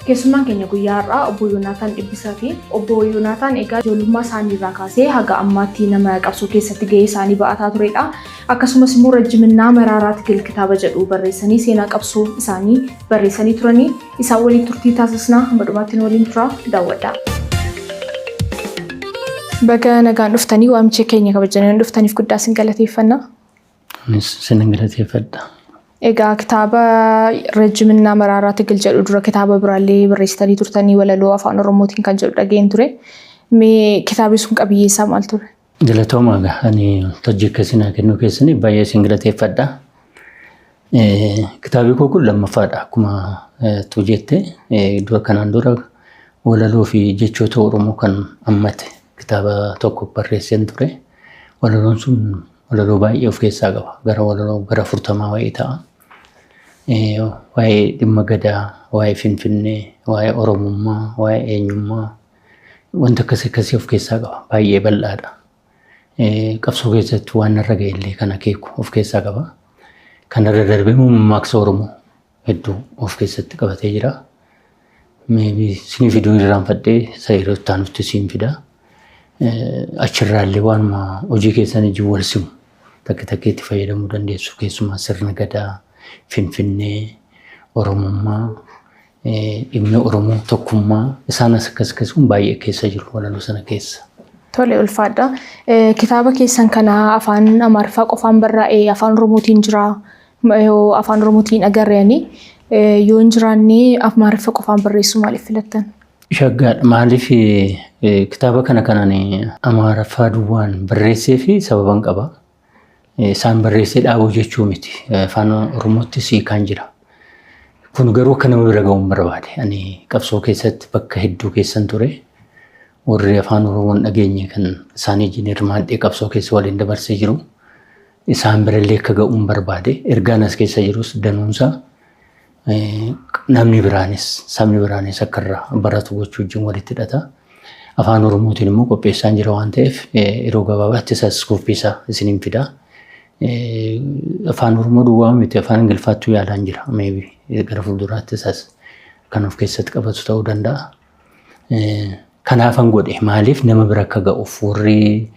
Keessummaan keenya guyyaa har'aa obbo Yoonaataan Dhibbisaati. Obbo Yoonaataan egaa ijoollummaa isaanii irraa kaasee haga ammaatti nama qabsoo keessatti gahee isaanii ba'ataa turedha. Akkasumas immoo Rajjiminnaa Maraaraa Tigil kitaaba jedhu barreessanii seenaa qabsoo isaanii barreessanii turanii isaan waliin turtii taasisnaa hamma dhumaatti nu waliin turaa daawwadhaa. Baga nagaan dhuftanii waamicha keenya kabajanii dhuftaniif guddaa isin galateeffanna. Anis isin galateeffadha. Egaa kitaaba Rajjiminnaa Maraaraa Tigil jedhu dura kitaaba biraallee barreessitanii turtanii walaloo afaan Oromootiin kan jedhu dhageen ture. Mee kitaabni sun qabiyyee isaa maal ture? Galatoomaa egaa ani hojii akkasii naa kennuu keessanii baay'ee isin galateeffadha. Kitaabni koo kun lammaffaadha akkuma tu jette dura kanaan dura walaloo fi jechoota Oromoo kan hammate kitaaba tokko barreesseen ture. Walaloon sun walaloo baay'ee of keessaa qaba. Gara walaloo gara 40 wayii ta'a. Waa'ee dhimma gadaa, waa'ee Finfinnee, waa'ee Oromummaa, waa'ee eenyummaa wanta akkasii akkasii of keessaa qaba. Baay'ee bal'aadha. Qabsoo keessatti waan narra ga'e illee kan akeeku of keessaa qaba. Kanarra darbee immoo mammaaksa Oromoo hedduu of keessatti qabatee jira. Maybe isinii fiduu irraanfadhee isa yeroo itti aanutti siin fida. Achirraallee waanuma hojii keessan wajjin wal simu takka takka itti fayyadamuu dandeessu. Keessumaa sirna gadaa, Finfinnee, Oromummaa, dhimmi Oromoo tokkummaa isaan as akkas akkas kun baay'ee keessa jiru walaloo sana keessa. Tole, ulfaadha. Kitaaba keessan kana afaan Amaariffaa qofaan barraa'ee afaan Oromootiin jira. Yoo afaan Oromootiin agarreeni yoo hin jiraanne Amaariffa qofaan barreessuu maaliif filattan? Shaggaadha. Maaliif kitaaba kana kanan Amaaraffaa duwwaan barreessee fi sababan qaba. Isaan barreessee dhaabuu jechuu miti. Afaan Oromootti siikaan jira. Kun garuu akka nama bira ga'uun barbaade. Ani qabsoo keessatti bakka hedduu keessan ture. Warri afaan Oromoon dhageenye kan isaanii wajjin hirmaadhee qabsoo keessa waliin dabarsee jiru. Isaan birallee akka ga'uun barbaade. Ergaan as keessa jirus danuunsaa namni biraanis sabni biraanis akka irraa baratu gochuu wajjin walitti hidhata. Afaan Oromootiin immoo qopheessaan jira waan ta'eef yeroo gabaabaatti isas qophiisaa isiniin fida. Afaan Oromoo duwwaa miti, afaan Ingiliffaattuu yaalaan jira. Maybe gara fuulduraatti isas kan of keessatti qabatu ta'uu danda'a. Kanaafan godhe, maaliif nama bira akka ga'uuf, warri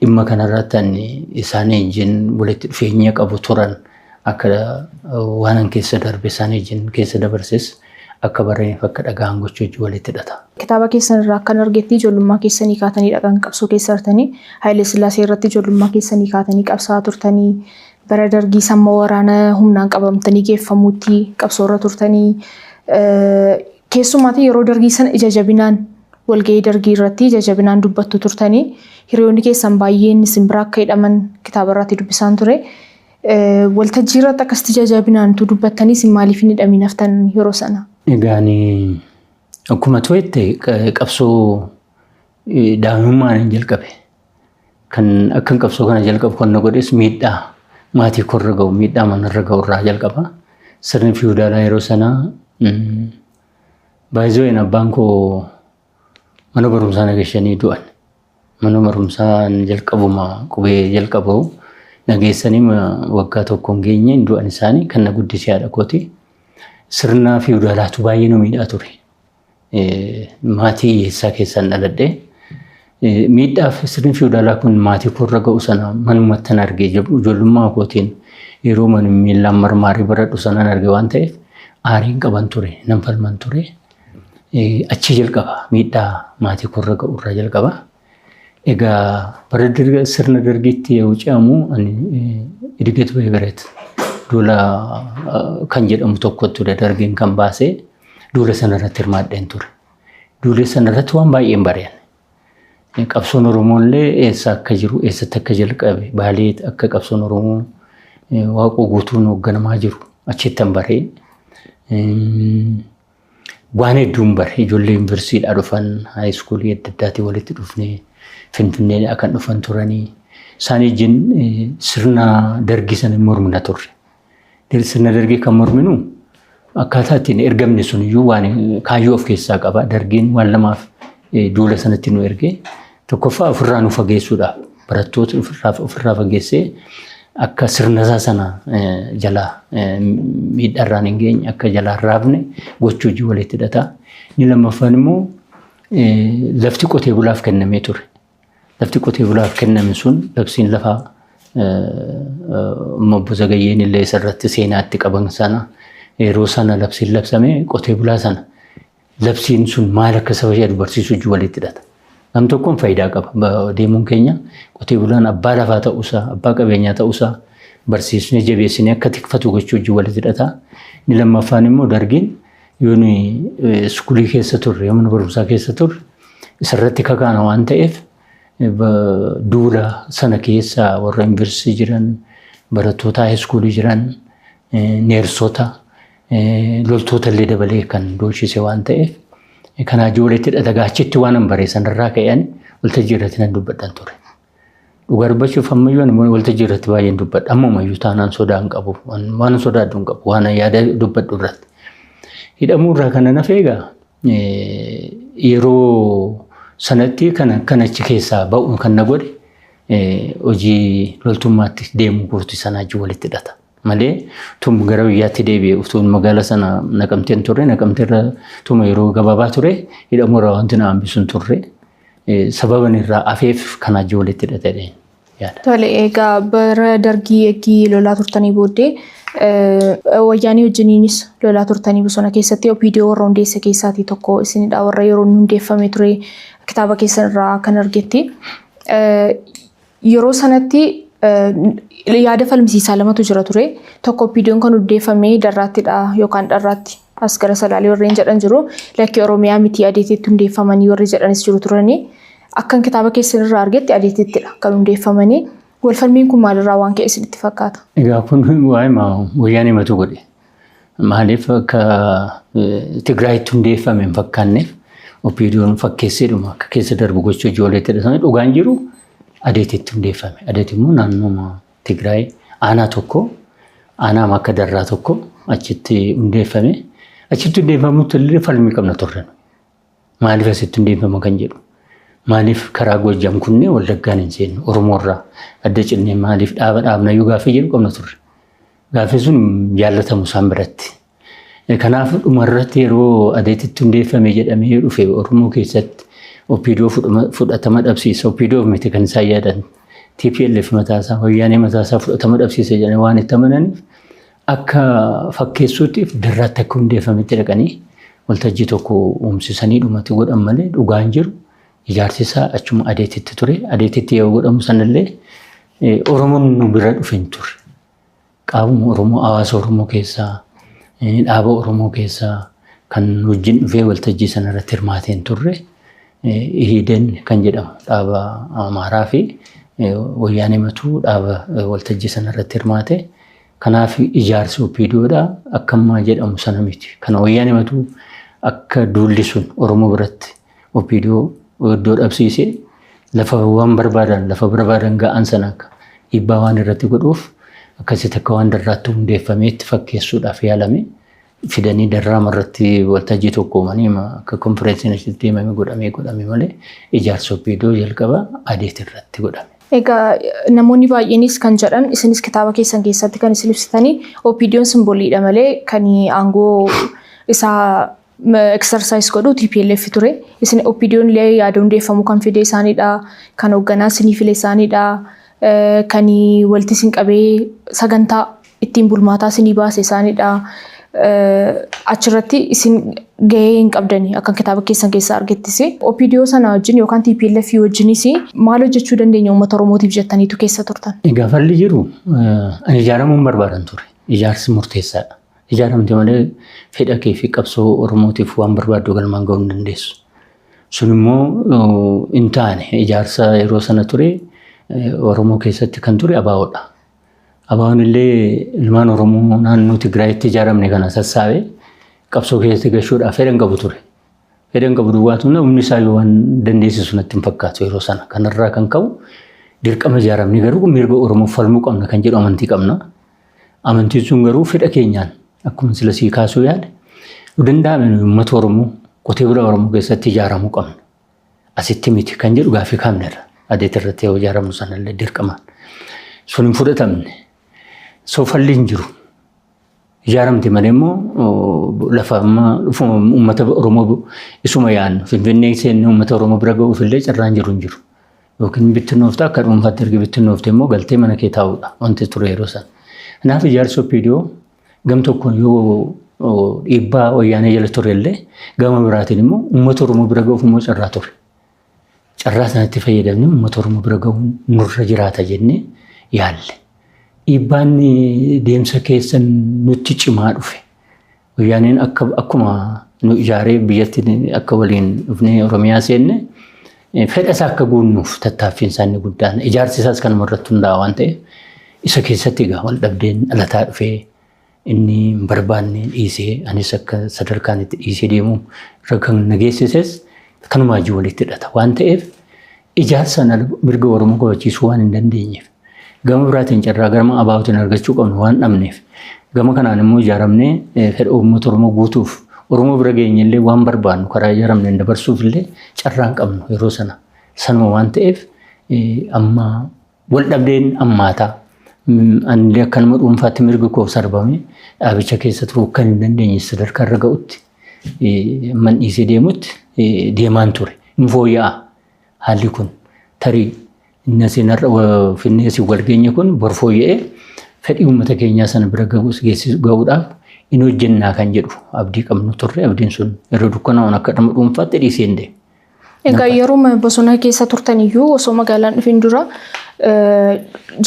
dhimma kanarratti ani isaanii wajjin walitti dhufeenya qabu turan akka waan an keessa darbe isaanii wajjin keessa dabarses akka baraniif akka dhaga'an gochuu wajjin walitti hidhata. Kitaaba keessan irraa akkan argetti ijoollummaa keessanii kaatanii dhaqan qabsoo keessa turtanii, Haayile Sillaasee irratti ijoollummaa keessanii kaatanii qabsaa'aa turtanii, bara dargii samma waraana humnaan qabamtanii geeffamuutti qabsoo irra turtanii, keessumaatii yeroo dargii sana ija jabinaan walgahii dargii irratti ija jabinaan dubbattu turtanii, hiriyoonni keessan baay'een isin bira akka hidhaman kitaaba irratti dubbisaan ture. Waltajjii irratti akkasitti ija jabinaan utuu dubbattanii isin maaliif hin hidhamiin haftan yeroo sana? Egaa ani akkuma tu'ette qabsoo daa'imummaan hin jalqabe. Kan akkan qabsoo kana jalqabu kan na godhes miidhaa maatii korra ga'u, miidhaa manarra ga'u irraa jalqaba. Sirni fiwudaalaa yeroo sanaa baay'ee abbaan koo mana barumsaa na gashanii du'an. Mana barumsaa jalqabuma qubee jalqabu nageessanii waggaa tokko hin geenye du'an isaanii. Kan na guddisee haadha kooti. Sirna fiwudaalaatu baay'ee nu miidhaa ture. Maatii hiyyeessaa keessaan dhaladhee miidhaaf sirni fiwudaalaa kun maatii koorra ga'u sana manumatti argee, ijoollummaa kootiin yeroo mana miillaan marmaarii baradhu sanaan arge waan ta'eef aariin qaban ture, nan falman ture. Achi jalqaba, miidhaa maatii koorra ga'u irraa jalqaba. Egaa bara sirna dargiitti yoo ce'amu Idget Beeberet duula kan jedhamu tokko ture dargiin kan baasee, duula sana irratti hirmaadheen ture. Duula sana irratti waan baay'een bareen. Qabsoon Oromoo illee eessa akka jiru, eessatti akka jalqabe, Baalee akka qabsoon Oromoo Waaqoo guutuun hoogganamaa jiru achittan baree. Waan hedduun bare. Ijoollee yuunivarsiitiidhaa dhufan, high schoolii adda addaatiin walitti dhufnee, Finfinneedhaa kan dhufan turanii isaan wajjin sirna dargii sana mormina turre. Sirna dargii kan morminu akkaataa ittiin ergamne sun iyyuu waan kaayyoo of keessaa qaba. Dargiin waan lamaaf duula sanatti nu erge. Tokkoffaa, ofirraa nu fageessuudhaaf, barattoota ofirraa fageessee akka sirna isaa sana jalaa miidhaarraan hin geenye, akka jalaa hin raafne gochuu wajjin walitti hidhata. Inni lammaffaan immoo lafti qotee bulaaf kennamee ture. Lafti qotee bulaaf kenname sun labsiin lafaa obbo Zagayyeen illee isarratti seenaatti qaban sana yeroo sana labsiin labsame qotee bulaa sana labsiin sun maal akka saba jedhu barsiisuu wajjin walitti hidhata. Nam tokkoon faayidaa qaba. Deemuun keenya qotee bulaan abbaa lafaa ta'uusaa, abbaa qabeenyaa ta'uusaa barsiisnee jabeessinee akka tikfatu gochuu wajjin walitti hidhata. Inni lammaffaan immoo dargiin yoo nuyi iskuulii keessa turre, yoo mana barumsaa keessa turre isarratti kakaana waan ta'eef duula sana keessa warra yuunivarsiitii jiran, barattoota haayiskuulii jiran, neersota, loltoota illee dabalee kan doorsise waan ta'eef kanaa walitti hidhata. Achitti waan an bare sanarraa ka'een waltajjii irratti nan dubbadhan ture. Dhugaa dubbachuuf ammayyuu ani waltajjii irratti baay'een dubbadha. Ammumayyuu taanaan sodaa hin qabu. Waan sodaadhu hin qabu. Waan yaada dubbadhu irratti. Hidhamuu irraa kana nafe egaa yeroo sanatti kan achi keessaa ba'u kan na godhe hojii loltummaatti deemuu kooti sanaa wajjin walitti hidhata. Malee tun gara biyyaatti deebi'e utuun magaala sana Naqamteen turre, Naqamteerra tuma yeroo gabaabaa ture, hidhamuu irraa wanti na hambisu hin turre. Sababan irraa afeef kanaa wajjin walitti hidhata jedheen yaada. Tole, egaa bara dargii eegii lolaa turtanii booddee wayyaanii wajjiniinis lolaa turtanii bosona keessatti OPDO warra hundeesse keessaatii tokko isinidha, warra yeroo inni hundeeffame ture kitaaba keessan irraa kan argetti. Yeroo sanatti yaada falmisiisaa lamatu jira ture. Tokko OPDO'n kan hundeeffame Darraattidha yookaan Dharraatti as gara Salaalee warreen jedhan jiru. Lakki, Oromiyaa miti, Adeetitti hundeeffamanii warri jedhanis jiru turanii. Akkan kitaaba keessan irraa argetti Adeetittidha kan hundeeffamanii. Walfalmiin kun maalirraa waan ka'e isinitti fakkaata? Egaa kun waa'ee wayyaanee matu godhe. Maaliif akka Tigraayitti hundeeffame hin fakkaanneef OPDO'n fakkeesseedhuma akka keessa darbu gochuu ijoolleetti hidhatame. Dhugaan jiru Adeetitti hundeeffame. Adeeti immoo naannoo Tigraay aanaa tokko, aanaa akka Darraa tokko achitti hundeeffame. Achitti hundeeffamutti illee falmii qabna turre. Maaliif asitti hundeeffama kan jedhu. Maaliif karaa Gojjam kunnee Wallaggaan hin seennu, Oromoorraa adda cinnee maaliif dhaaba dhaabnayyuu gaaffii jedhu qabna turre. Gaaffii sun jaallatamu isaan biratti. Kanaaf dhumarratti yeroo Adeetitti hundeeffame jedhamee dhufe Oromoo keessatti OPDO fudhatama dhabsiisa. OPDO miti kan isaan yaadan. TPLF mataasaa, wayyaanee mataasaa fudhatama dhabsiisa jedhanii waan itti amananiif akka fakkeessuutiif Darraatti akka hundeeffametti dhaqanii waltajjii tokko uumsisanii dhumatti godhan malee dhugaan jiru ijaarsi isaa achuma Adeetitti ture. Adeetitti yeroo godhamu sanallee Oromoon nu bira dhufe hin turre. Qaamuma Oromoo, hawaasa Oromoo keessaa, dhaaba Oromoo keessaa kan wajjin dhufee waltajjii sana irratti hirmaatee hin turre. Ihiden kan jedhamu dhaaba Amaaraa fi wayyaanee matuu dhaaba waltajjii sana irratti hirmaate. Kanaaf ijaarsi OPDOdha akka ammaa jedhamu sana miti. Kana wayyaanee matuu akka duulli sun Oromoo biratti OPDO iddoo dhabsiisee lafa waan barbaadan lafa barbaadan ga'an sana akka dhiibbaa waan irratti godhuuf akkasitti akka waan Darraatti hundeeffamee itti fakkeessuudhaaf yaalame. Fidanii Darraama irratti waltajjii tokko uumanii akka konferensiin achitti deemame godhamee godhame malee ijaarsa OPDO jalqaba Adeet irratti godhame. Egaa namoonni baay'eenis kan jedhan, isinis kitaaba keessan keessatti kan isin ibsitanii, OPDO'n simboliidha malee kan aangoo isaa exercise godhu TPLF ture. Isin OPDO'n illee yaada hundeeffamuu kan fide isaanidha. Kan hoogganaa isinii file isaanidha. Kan walitti isin qabee sagantaa ittiin bulmaataa isinii baase isaanidha. Achirratti isin gahee hin qabdani akka kitaaba keessan keessaa argettis. OPDO sana wajjin yookaan TPLF wajjinis maal hojjechuu dandeenya uummata Oromootiif jettaniitu keessa turtan? Egaa falli jiru ani ijaaramuu hin barbaadan ture. Ijaarsi murteessaadha. Ijaaramte malee fedha kee fi qabsoo Oromootiif waan barbaaddu galmaan gahuu hin dandeessu. Sun immoo hin taane. Ijaarsa yeroo sana ture Oromoo keessatti kan ture ABO'dha. ABO'n illee ilmaan Oromoo naannoo Tigraayitti ijaaramne kana sassaabee qabsoo keessatti gashuudhaaf fedha hin qabu ture. Fedha hin qabu duwwaatu humni isaa yoo waan dandeessisu natti hin fakkaatu yeroo sana. Kanarraa kan ka'u dirqama ijaaramne garuu mirga Oromoo falmuu qabna kan jedhu amantii qabna. Amantiin sun garuu fedha keenyaan akkuma sila sii kaasuu yaade danda'ame uummata Oromoo, qotee bulaa Oromoo keessatti ijaaramuu qabna. Asitti miti kan jedhu gaaffii kaafnerra. Adeet irratti yoo ijaaramnu sanallee dirqamaan. Sun hin fudhatamne. Soofalli hin jiru. Ijaaramte malee immoo lafa amma dhufuma uummata Oromoo isuma yaadnu Finfinnee seennee uummata Oromoo bira ga'uuf illee carraan jiru hin jiru. Yookiin bittinnoofta, akka dhuunfaatti erga bittinnoofte immoo galtee mana kee taa'uudha wanti ture yeroo sana. Kanaaf ijaarsi OPDO gam tokkoon yoo dhiibbaa wayyaanee jala ture illee, gama biraatiin immoo uummata Oromoo bira ga'uuf immoo carraa ture. Carraa sanatti fayyadamnee uummata Oromoo bira ga'uun nurra jiraata jennee yaalle. Dhiibbaan deemsa keessa nutti cimaa dhufe. Wayyaaneen akkuma nu ijaaree biyyatti akka waliin dhufnee Oromiyaa seenne, fedha isaa akka guunnuuf tattaaffiin isaa inni guddaan, ijaarsi isaas kanuma irratti hundaa'a waan ta'eef, isa keessatti egaa wal dhabdeen dhalataa dhufee, inni hin barbaanne dhiisee, anis akka sadarkaan itti dhiisee deemu irra kan na geessises kanumaa wajjin walitti hidhata waan ta'eef, ijaarsaan ala mirga Oromoo kabachiisuu waan hin dandeenyeef, gama biraatiin carraa gama ABOtiin argachuu qabnu waan dhabneef, gama kanaan immoo ijaaramnee fedha uummata Oromoo guutuuf, Oromoo bira geenye illee waan barbaannu karaa ijaaramneen dabarsuuf illee carraan qabnu yeroo sana sanuma waan ta'eef, amma wal dhabdeen ammaataa, anillee akka nama dhuunfaatti mirgi koo sarbame, dhaabicha keessa turuu kan hin dandeenye sadarkaa irra ga'utti, man dhiisee deemutti deemaan ture. Hin fooyya'aa haalli kun, tarii inni asiin har'a finnee asiin wal geenye kun bor fooyya'ee fedhii uummata keenyaa sana bira ga'uudhaaf in hojjennaa kan jedhu abdii qabnu turre. Abdiin sun yeroo dukkanaa'uun akka nama dhuunfaatti dhiisee hin deemu. Egaa yeroo bosona keessa turtan iyyuu, osoo magaalaan dhufin dura,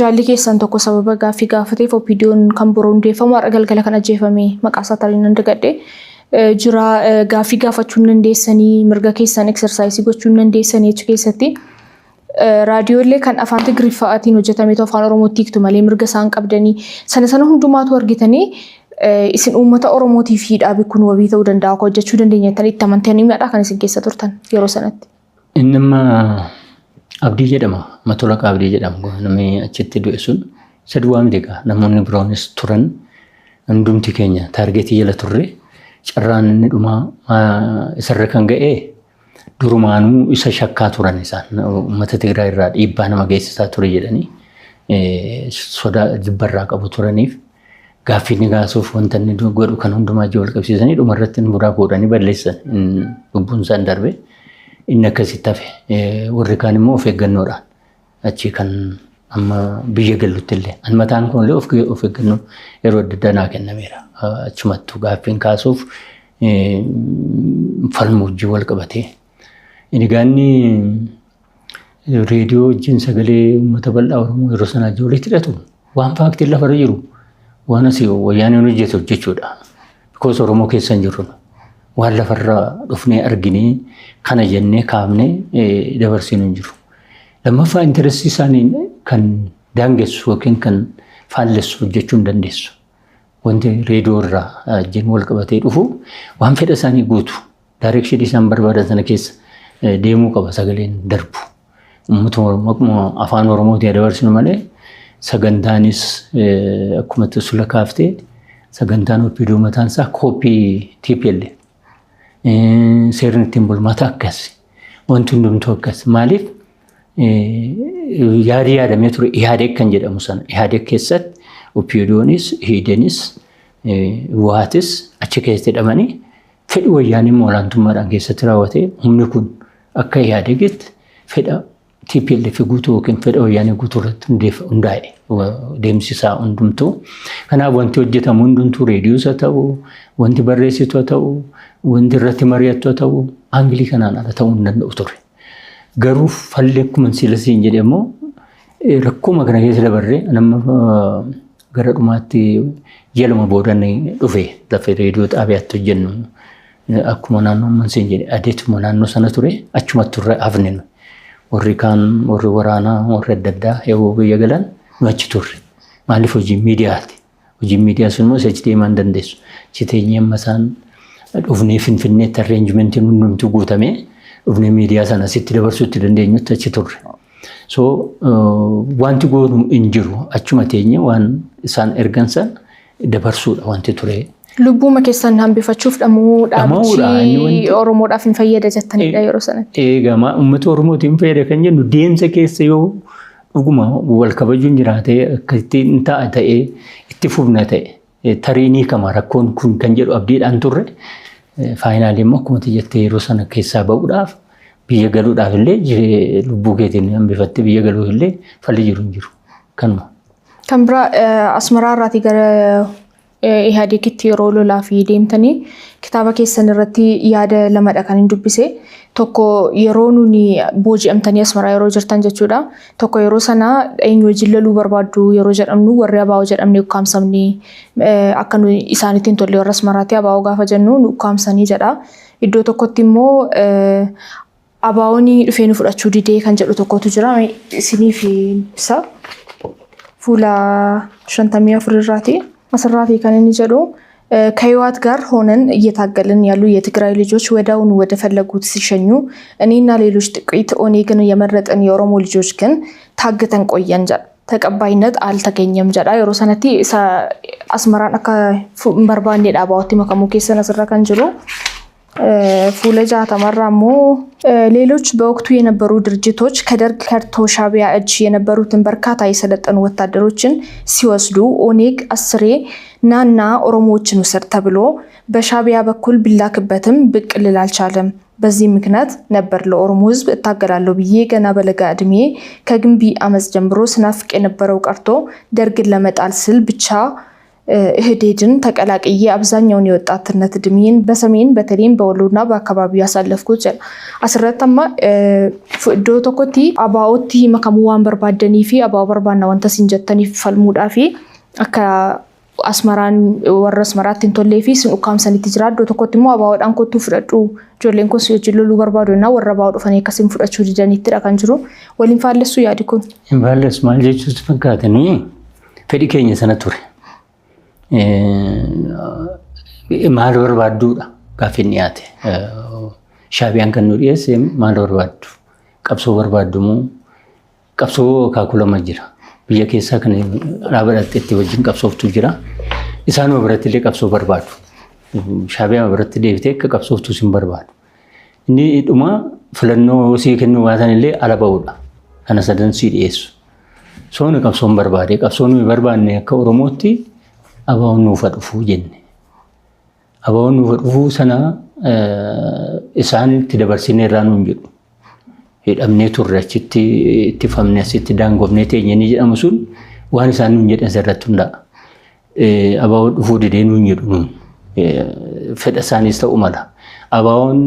jaalli keessan tokko sababa gaaffii gaafateef OPDO'n kan boroo hundeeffamu har'a galgala kan ajjeefame, maqaa isaa tarii nan dagadhe jira, gaaffii gaafachuu hin dandeessanii, mirga keessan exercise gochuu hin dandeessanii achi keessatti. Raadiyoolee kan afaan Tigiriffaatiin hojjetametu afaan Oromootti hiiktu malee mirga isaan qabdanii sana sana hundumaatu argitanii, isin uummata Oromootii fi dhaabi kun wabii ta'uu danda'a, akka hojjechuu dandeenya jettanii itti amantanii miidhaa kan isin keessa turtan yeroo sanatti. Inni amma Abdii jedhama. Matolaqa Abdii jedhama. Namni achitti du'e sun isa duwwaa miti egaa. Namoonni biroonis turan. Hundumti keenya target jala turre. Carraan inni dhumaa isarra kan ga'e, durumaanuu isa shakkaa turan isaan. Uummata Tigraay irraa dhiibbaa nama geessisaa ture jedhanii sodaa jibbarraa qabu turaniif, gaaffii inni gaasuuf wanta inni godhu kan hundumaa wal qabsiisanii dhumarratti inni buraa fuudhanii balleessan, lubbuun isaan darbe. Inni akkasitti hafe. Warri kaan immoo of eeggannoodhaan achi kan amma biyya gallutti illee, ani mataan kun illee of eeggannoo yeroo adda addaa naa kennameera. Achumattuu gaaffiin kaasuuf falmu wajjin wal qabatee. Inni gaanni reediyoo wajjin sagalee uummata bal'aa Oromoo yeroo sanaa wajjin walitti hidhatu, waan factiin lafarra jiru waan asii wayyaaneen hojjetu hojjechuudha. Because Oromoo keessa hin jirru. Waan lafarra dhufnee arginee kana jennee kaafnee dabarsinu hin jiru. Lammaffaa, interest isaanii kan daangessu yookiin kan faallessu hojjechuu hin dandeessu. Wanti reediyoo irraa wajjin wal qabatee dhufu waan fedha isaanii guutu. Direction isaan barbaadan sana keessa deemuu qaba sagaleen darbu. Uummata Oromoo akkuma afaan Oromootiin dabarsinu malee, sagantaanis akkuma sula kaaftee, sagantaan OPDO mataan isaa copy TPLF. Seerri ittiin bulmaata akkas. Wanti hundumtuu akkas. Maaliif, yaadi yaadamee ture Ihaadeg kan jedhamu sana, Ihaadeg keessatti OPDOnis, Hiidenis, Waatis achi keessatti hidhamanii, fedhi wayyaanii immoo olaantummaadhaan keessatti raawwatee, humni kun akka Ihaadegitti fedha TPLF guutuu yookiin fedha wayyaanii guutuu irratti hundaa'e deemsi isaa hundumtuu. Kanaaf wanti hojjetamu hundumtuu, reediyoos haa ta'u, wanti barreessitu haa ta'u, wanti irratti mari'attu haa ta'u, angle kanaan ala ta'uu hin danda'u ture. Garuu falli akkuma sila siin jedhe immoo rakkuma kana keessa dabarree, nama gara dhumaatti ji'a 2 booda dhufe, lafa reediyoo xaabiyaatti hojjennu akkuma naannoo amman siin jedhe adeetuma naannoo sana ture, achumatti turre hafne nu. Warri kaan, warri waraanaa, warri adda addaa yeroo biyya galan nu achi turre. Maaliif, hojii miidiyaati. Hojiin miidiyaa sun immoo achi deemaa hin dandeessu. Achi teenyee amma isaan dhufnee Finfinneetti arrangementiin hundumtuu guutamee dhufnee miidiyaa sana sitti dabarsuu itti dandeenyutti achi turre. So wanti goonu hin jiru, achuma teenyee waan isaan ergan san dabarsuudha wanti ture. Lubbuuma keessan hambifachuuf dhamuu Dhama'uudha, inni dhaabichi Oromoodhaaf hin fayyada jettanidha yeroo sanatti. Eegama uummata Oromootiin fayyada kan jennu, deemsa keessa yoo dhuguma wal kabajuun jiraatee akkasitti hin ta'a ta'ee itti fufna ta'e. Tarii ni kama rakkoon kun kan jedhu abdiidhaan turre. Finally immoo akkuma jettee yeroo sana keessaa ba'uudhaaf, biyya galuudhaaf illee, lubbuu keetiin hambifattee biyya galuuf illee falli jiru hin jiru. Kanuma. Kan biraa, Asmaraa irraatii gara Ihaadegitti yeroo lolaa fi deemtanii kitaaba keessan irratti yaada lamadha kan hin dubbise. Tokko yeroo nuni booji'amtanii Asmaraa yeroo jirtan jechuudha. Tokko yeroo sana eenyu wajjin loluu barbaaddu yeroo jedhamnu, warri ABO jedhamne ukkaamsamnee, akka nu isaanitti hin tolle warra Asmaraatti ABO gaafa jennu nu ukkaamsanii jedha. Iddoo tokkotti immoo ABO'n dhufee nu fudhachuu didee kan jedhu tokkotu jira. Isiniif ibsa. Fuula 54 irraati. Asirraatii kan inni jedhu, ከህወሓት ጋር ሆነን እየታገልን ያሉ የትግራይ ልጆች ወዲያውኑ ወደ ፈለጉት ሲሸኙ እኔና ሌሎች ጥቂት ኦነግን የመረጥን የኦሮሞ ልጆች ግን ታግተን ቆየን jedha. ተቀባይነት አልተገኘም jedha. Yeroo sanatti isa Asmaraan akka hin barbaannedha ABO'tti makamuu keessan asirra kan jiru. Fuula 60rraa immoo, ሌሎች በወቅቱ የነበሩ ድርጅቶች ከደርግ ከድቶ ሻዕቢያ እጅ የነበሩትን በርካታ የሰለጠኑ ወታደሮችን ሲወስዱ ኦነግ አስሬ ናና ኦሮሞዎችን ውሰድ ተብሎ በሻዕቢያ በኩል ቢላክበትም ብቅ ሊል አልቻለም። በዚህ ምክንያት ነበር ለኦሮሞ ሕዝብ እታገላለሁ ብዬ ገና በለጋ እድሜ ከግንቢ አመፅ ጀምሮ ስናፍቅ የነበረው ቀርቶ ደርግን ለመጣል ስል ብቻ ኢህዴድን ተቀላቅዬ አብዛኛውን የወጣትነት እድሜን በሰሜን በተለይም በወሎና በአካባቢው ያሳለፍኩት jedha. Asirratti amma iddoo tokkotti ABO'tti makamuu waan barbaaddanii fi ABO barbaanna wanta isin jettaniif falmuudhaa fi akka Asmaraan warra Asmaraatti hin tollee fi isin ukkaamsanitti jira. Iddoo tokkotti immoo ABO'dhaan kottuu fudhadhu, ijoolleen kun si wajjin loluu barbaadu jennaan warra ABO dhufanii akkasiin fudhachuu didaniittidha kan jiru. Waliin faallessuu yaadi kun? Hin faallessu. Maal jechuutti fakkaate, nuyi fedhi keenya sana ture. Maal barbaadduudha gaaffiin dhiyaate. Shaabiyaan kan nu dhiyeesse maal barbaaddu? Qabsoo barbaaddu moo? Qabsoo akaakuu lama jira. Biyya keessaa kan dhaaba itti wajjin qabsooftu jira. Isaanuma biratti illee qabsoo barbaadu. Shaabiyaa biratti deebitee akka qabsooftu sin barbaadu. Inni dhuma filannoo sii kennuu baatan illee ala ba'uudha. Kana sadan sii dhiyeessu. Sooni qabsoon barbaade, qabsoon nuyi barbaanne akka Oromootti ABO'n nuufa dhufuu jenne. ABO'n nuufa dhufuu sana isaan itti dabarsinee irraa nuun jedhu. Hidhamnee turre, achitti ittifamne, asitti daangofnee teenye ni jedhamu sun waan isaan nuun jedhan irratti hundaa'a. ABO'n dhufuu didee nuun jedhu nuun. Fedha isaaniis ta'uu mala. ABO'n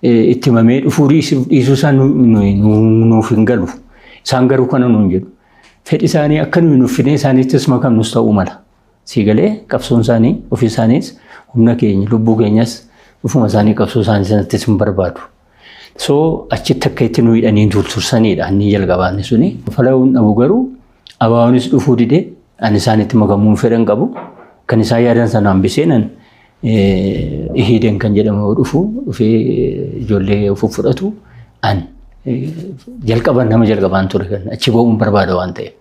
itti himamee dhufuu dhiisuu isaa nuuf hin galu. Isaan garuu kana nuun jedhu. Fedhi isaanii akka nuyi nuffinee isaaniittis makamnus ta'uu mala. Sii galee, qabsoon isaanii ofii isaaniis humna keenya lubbuu keenyas ufuma isaanii qabsoo isaanii sanattis hin barbaadu. So achitti akka itti nu hidhanii tursanidha inni jalqabaanni suni. Fala'uun dhabu garuu ABO'nis dhufuu didee ani isaanitti makamuu fedhan qabu. Kan isaan yaadan sana hambisee nan Ihideen kan jedhamu dhufu dhufee ijoollee of fudhatu an jalqaban nama jalqabaan ture kan achi ba'uun barbaada waan ta'eef.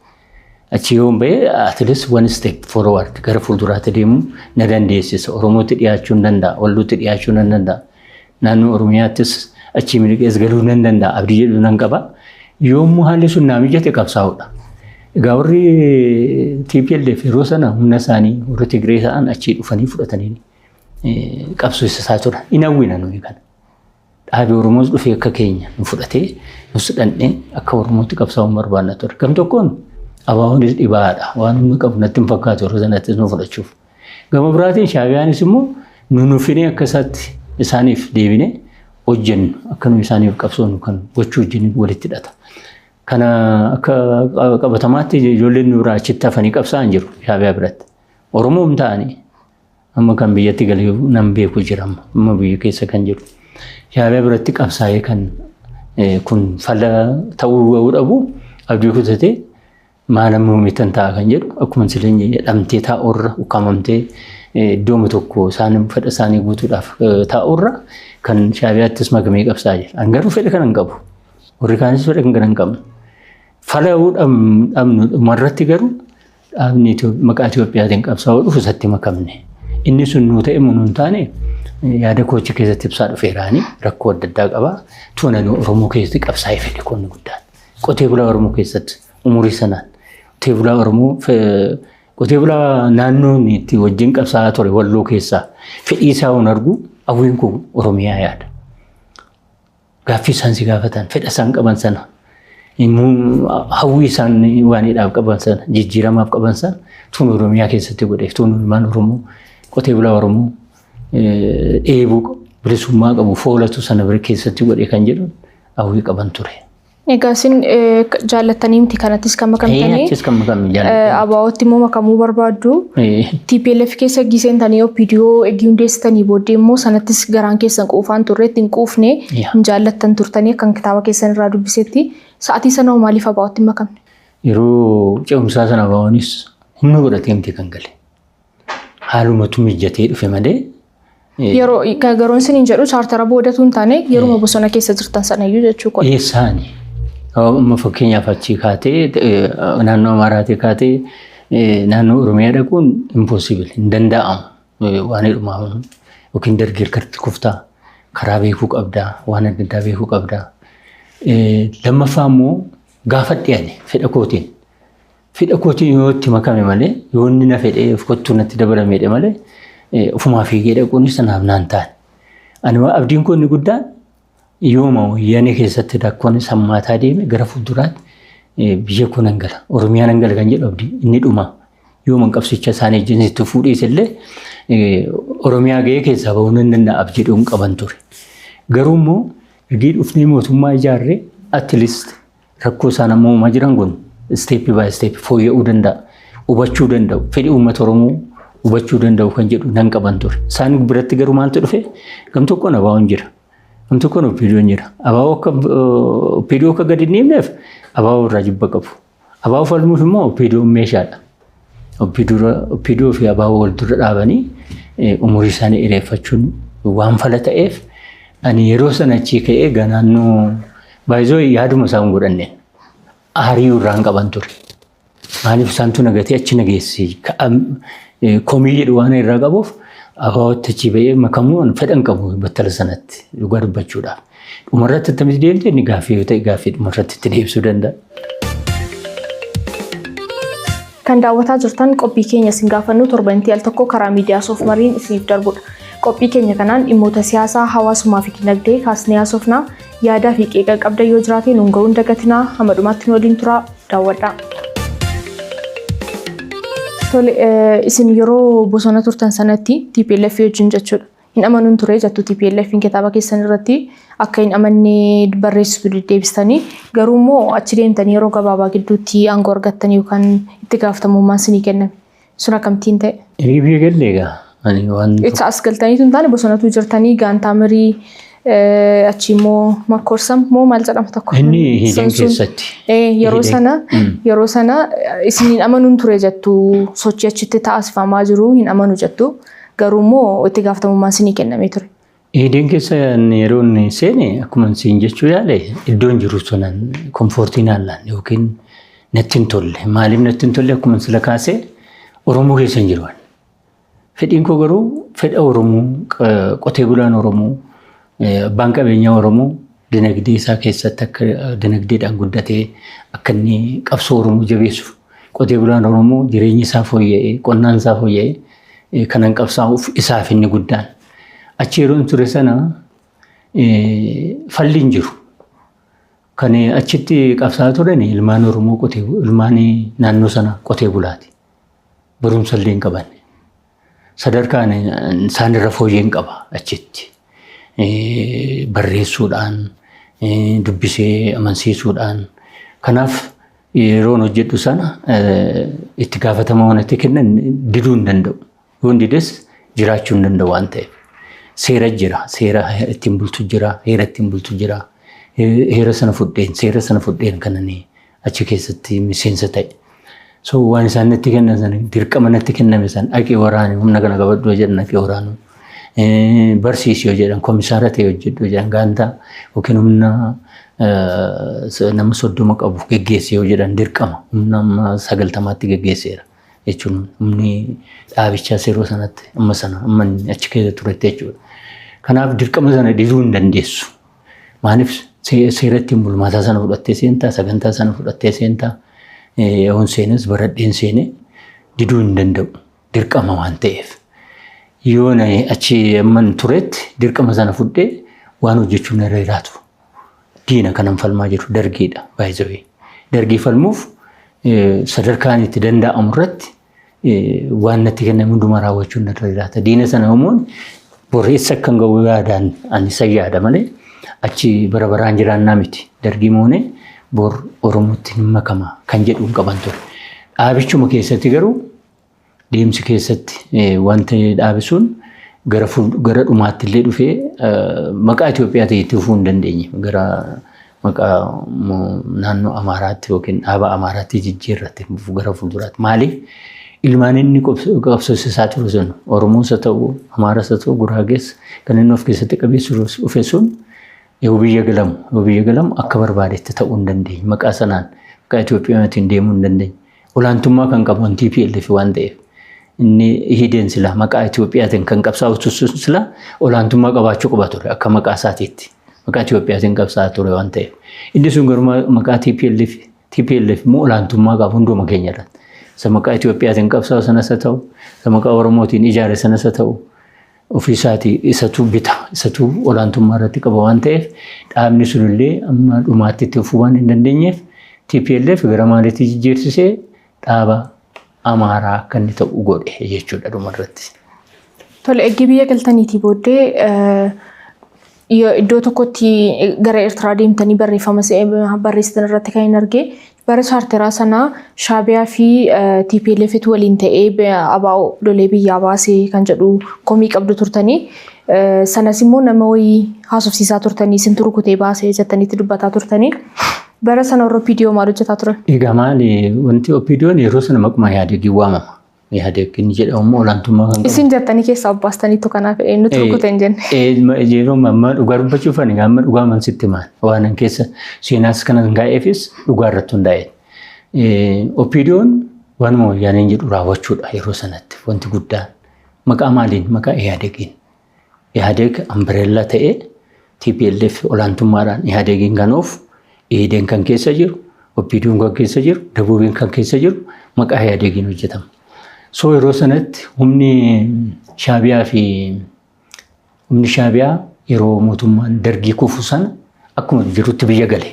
Achi yoon ba'e at least one step forward gara fuulduraatti deemuu na dandeessisa. Oromootti dhiyaachuu hin danda'a. Wallootti dhiyaachuu nan danda'a. Naannoo Oromiyaattis achi miliqees galuu nan danda'a. Abdii jedhu nan qaba. Yommuu haalli sun naa mijate qabsaa'udha. Egaa warri TPLF yeroo sana humna isaanii warri Tigree ta'an achii dhufanii fudhatanii qabsiisaa turan. In hawwina nuyi kana. Dhaabii Oromoos dhufee akka keenya nu fudhatee nus dhandhee akka Oromootti qabsaa'uun barbaanna ture. Gam tokkoon ABO'nis dhibaadha. Waan humna qabu natti hin fakkaatu yeroo sanattis nu fudhachuuf. Gama biraatiin Shaabiyaanis immoo nu nuffinee akka isaatti isaaniif deebinee hojjennu, akka nu isaaniif qabsoonu kan gochuu wajjin walitti hidhata. Kana akka qabatamaatti ijoolleen nu biraa achitti hafanii qabsaa'an jiru Shaabiyaa biratti. Oromoom ta'anii amma kan biyyatti galee nan beeku jira, amma biyya keessa kan jiru. Shaabiyaa biratti qabsaa'ee kan kun fala ta'uu dhabu abdii kutatee maal amma uumitan ta'a kan jedhu, akkuma sileen jedhamtee taa'urra, ukkaamamtee iddooma tokko isaan fedha isaanii guutuudhaaf taa'urra kan Shaabiyaattis makamee qabsaa'aa jira. An garuu fedha kana hin qabu. Warri kaanis fedha kana hin qabnu. Fala'uu dhabnu dhumarratti garuu dhaabni maqaa Itoophiyaatiin qabsaa'uu dhufu isatti makamne. Inni sun nuu ta'e moo nuun taane yaada koochi keessatti ibsaa dhufeeraani rakkoo adda addaa qaba. Tuna nu Oromoo keessatti qabsaa'ee fedhe qonni guddaan. Qotee bulaa Oromoo keessatti umurii sanaan qotee bulaa Oromoo Qotee bulaa naannoon itti wajjin qabsaa'aa ture Walloo keessaa fedhii isaa hin argu, hawwiin koo Oromiyaa yaada. Gaaffii isaan si gaafatan, fedha isaan qaban sana, hawwii isaan waaniidhaaf qaban sana, jijjiiramaaf qaban sana tun Oromiyaa keessatti godheef, tun ilmaan Oromoo, qotee bulaa Oromoo dheebuu bilisummaa qabu foolatu sana bira keessatti godhe kan jedhu hawwii qaban ture. Egaa isin jaallattanii miti kanattis kan makamtanii. Achis kan makame jaallatanii. ABO'tti immoo makamuu barbaaddu. TPLF keessa giseentanii OPDO eegii hundeessitanii booddee immoo sanattis garaan keessan quufaan turre, ittiin quufne, hin jaallattan turtanii akkan kitaaba keessan irraa dubbisetti. Sa'aatii sana hoo maaliif ABO'tti hin makamne? Yeroo ce'umsaa sana ABO'nis humna godhatee miti kan gale. Haalumatu mijatee dhufe malee. Yeroo garoon isiniin jedhu chaartara boodatu hin taane, yeruma bosona keessa jirtan sanayyuu jechuu kooti. Eessaani? Amma fakkeenyaaf achii kaatee, naannoo Amaaraatii kaatee naannoo Oromiyaa dhaquun impossible, hin danda'amu. Waan hidhumaa yookiin dargii harkatti kuftaa, karaa beekuu qabdaa, waan adda addaa beekuu qabdaa. Lammaffaa immoo gaafadhe ani fedha kootiin. Fedha kootiin yoo itti makame malee, yoo inni na fedhee of kottuu natti dabalameedha malee, ofumaa fiigee dhaquunis sanaaf naan taane. Ani abdiin koo inni guddaan yooma wayyaanee keessatti rakkoon sammaataa deeme gara fuulduraatti biyya koo nan gala, Oromiyaa nan gala kan jedhu abdii inni dhuma. Yooma qabsicha isaanii wajjin itti fuudhees illee Oromiyaa ga'ee keessaa bahuu nan danda'a abdii jedhuun qaban ture. Garuu immoo ergii dhufnee mootummaa ijaarree, at least rakkoo isaan amma uumaa jiran kun step by step fooyya'uu danda'a. Hubachuu danda'u. Fedhii uummata Oromoo hubachuu danda'u kan jedhu nan qaban ture. Isaan biratti garuu maaltu dhufe? Gam tokkoon ABO'n jira. Gam tokkoon OPDO'n jira. ABO akka OPDO akka gadi hin dhiibneef ABO irraa jibba qabu. ABO falmuuf immoo OPDO'n meeshaadha. OPDO fi ABO wal dura dhaabanii umurii isaanii dheereffachuun waan fala ta'eef, ani yeroo sana achii ka'ee naannoo baay'isoo yaaduma isaan godhanneen aarii irraan qaban ture. Maaliif isaantu nagatee achi nageesse komii jedhu waan irraa qabuuf, ABO'tti achi ba'ee makamuu fedhan qabu battala sanatti, dhugaa dubbachuudhaaf. Dhumarratti attamitti deemte, inni gaaffii yoo ta'e gaaffii dhumarratti itti deebisuu danda'a. Kan daawwataa jirtan qophii keenya isin gaafannu torbanitti al tokko karaa miidiyaa Soof Mariin isiniif darbudha. Qophii keenya kanaan dhimmoota siyaasaa, hawaasummaa fi dinagdee kaasnee haasofnaa. Yaadaa fi qeeqa qabda yoo jiraate nuun ga'uun dagatinaa. Hamma dhumaatti nu waliin turaa, daawwadhaa. Tole, isin yeroo bosona turtan sanatti TPLF wajjin jechuudha. Hin amanuun ture jettu TPLF kitaaba keessan irratti akka hin amanne barreessitu deddeebistanii, garuu immoo achi deemtanii yeroo gabaabaa gidduutti aangoo argattanii yookaan itti gaafatamummaan isinii kenname. Sun akkamittiin ta'e? Hiriirri galle egaa ani waan Isa as galtaniitu hin taane, bosonatu jirtanii gaantaa mirii, achi immoo makkorsam moo maal jedhama tokko. Inni hidheen keessatti. Yeroo sana yeroo sana isin hin amanuun ture jettu, sochii achitti taasifamaa jiru hin amanu jettu, garuu immoo itti gaafatamummaan isinii kennamee ture. Hidheen keessa yeroo inni seene, akkuma siin jechuu yaale, iddoon jiru sunan comfort naan laanne yookiin natti hin tolle. Maaliif natti hin tolle? Akkuma sila kaasee Oromoo keessa hin jiru. Fedhiin koo garuu fedha Oromoo, qotee bulaan Oromoo, abbaan qabeenyaa Oromoo dinagdee isaa keessatti akka dinagdeedhaan guddatee akka inni qabsoo Oromoo jabeessu, qotee bulaan Oromoo jireenyi isaa fooyya'ee, qonnaan isaa fooyya'ee kanan qabsaa'uuf isaaf inni guddaan. Achi yeroon ture sana falli hin jiru. Kan achitti qabsaa'aa turan ilmaan Oromoo, qotee ilmaan naannoo sana qotee bulaati. Barumsa illee hin qaban. Sadarkaan isaan irra fooyyeen qaba achitti. Barreessuudhaan, dubbisee amansiisuudhaan. Kanaaf yeroon hojjedhu sana itti gaafatama waan itti kennan diduu hin danda'u. Yoon dides jiraachuu hin danda'u waan ta'eef. Seera jira, seera ittiin bultu jira, heera ittiin bultu jira. Heera sana fudheen, seera sana fudheen kan ani achi keessatti miseensa ta'e. So waan isaan natti kennan sana, dirqama natti kenname sana, dhaqee waraani, humna kana qabadhu jedhan dhaqee waraanu. Barsiisi yoo jedhan, komisaara ta'e hojjedhu jedhan, gaantaa yookiin humna nama 30 qabu geggeesse yoo jedhan, dirqama humna amma 90tti geggeesseera jechuun, humni dhaabichaas yeroo sanatti amma sana amma inni achi keessa turetti jechuudha. Kanaaf dirqama sana diduu hin dandeessu. Maaliif? Seera ittiin bulmaataa sana fudhattee seentaa, sagantaa sana fudhattee seentaa, yoon seenes baradheen seenee. Diduu hin danda'u. Dirqama waan ta'eef. Yoo achi amman turetti dirqama sana fudhee waan hojjechuun irra jiraatu. Diina kanan falmaa jiru dargiidha baay'ee. Dargii falmuuf sadarkaan itti danda'amu irratti waan natti kenname hundumaa raawwachuun irra jiraata. Diina sana immoo boreessa akkan gahu yaadaan ani isa yaada malee achi bara baraan jiraannaa miti. Dargii moonee bor Oromootti hin makama kan jedhu hin qaban ture. Dhaabichuma keessatti garuu deemsi keessatti wanti dhaabisuun gara dhumaatti illee dhufee maqaa Itoophiyaa ta'e itti fufuu hin dandeenye. Gara maqaa naannoo Amaaraatti yookiin dhaaba Amaaraatti jijjiirratte gara fuulduraatti. Maaliif? Ilmaan inni qabsoosisaa ture sun Oromoos haa ta'u, Amaaras haa ta'u, Guraagees kan inni of keessatti qabeessu dhufe sun yoo biyya galamu akka barbaadetti ta'uu hin dandeenye. Maqaa sanaan maqaa Itoophiyaatiin deemuu hin dandeenye. Olaantummaa kan qabu TPLF waan ta'eef. Inni hideen sila maqaa Itoophiyaatiin kan qabsaa'u sila olaantummaa qabaachuu qaba ture akka maqaa isaatiitti. Maqaa Itoophiyaatiin qabsaa'aa ture waan ta'eef. Inni sun garuu maqaa TPLF immoo olaantummaa qabu hunduma keenya irratti. Isa maqaa Itoophiyaatiin qabsaa'u sanas haa ta'u, isa maqaa Oromootiin ijaare sanas haa ta'u, ofiisaatii isatu bita, isatu olaantummaa irratti qaba waan ta'eef dhaabni sunillee amma dhumaatti itti fufuu waan hin dandeenyeef TPLF gara maaliitti jijjiirsisee dhaaba Amaaraa akka inni ta'u godhe jechuudha dhumarratti. Tole, eeggi biyya galtaniitii booddee iddoo tokkotti gara Eertiraa deemtanii barreeffama barreessitan irratti kan hin arge bara chaarteraa sanaa Shaabiyaa fi TPLF waliin ta'ee ABO lolee biyyaa baasee kan jedhu komii qabdu turtanii sanas immoo nama wayii haasofsiisaa turtanii isin turkutee baasee jettaniitti dubbataa turtanii. Bara sana warra OPDO maal hojjetaa turan? Egaa maali wanti OPDO'n yeroo sana maquma Ihaadegiin waamama. Ihaadeg inni jedhamu immoo olaantummaa kan qabu. Isin jettanii keessaa obbaastaniitu kanaaf nuti rukute hin jenne. Yeroo ammaa dhugaa dubbachuuf ani amma dhugaa man sitti himaan waan an keessa seenaas kanan gaa'eefis dhugaa irratti hundaa'e. OPDO'n waanuma wayyaaneen jedhu raawwachuudha yeroo sanatti wanti guddaan. Maqaa maaliin? Maqaa Ihaadegiin. Ihaadeg umbrella ta'ee TPLF olaantummaadhaan Ihaadegiin kan oofu, Ihideen kan keessa jiru, OPDO'n kan keessa jiru, Dabuubiin kan keessa jiru maqaa Ihaadegiin hojjetama. So yeroo sanatti humni Shaabiyaa fi humni Shaabiyaa yeroo mootummaan dargii kufu sana akkuma jirutti biyya gale.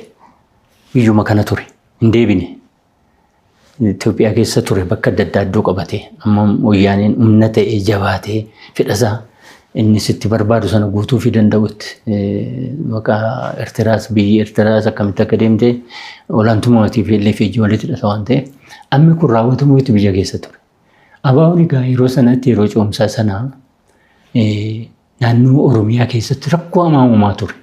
Biyyuma kana ture. Hin deebine. Itoophiyaa keessa ture bakka adda addaa iddoo qabate. Amma wayyaaneen humna ta'ee jabaatee fedhasaa inni sitti barbaadu sana guutuu fi danda'utti maqaa Eertiraas biyyi Eertiraas akkamitti akka deemte olaantummaa TPLF ijji walitti hidhata waan ta'eef ammi kun raawwatamuutti biyya keessa ture. ABO'n egaa yeroo sanatti yeroo ce'umsaa sanaa naannoo Oromiyaa keessatti rakkoo hamaa uumaa ture.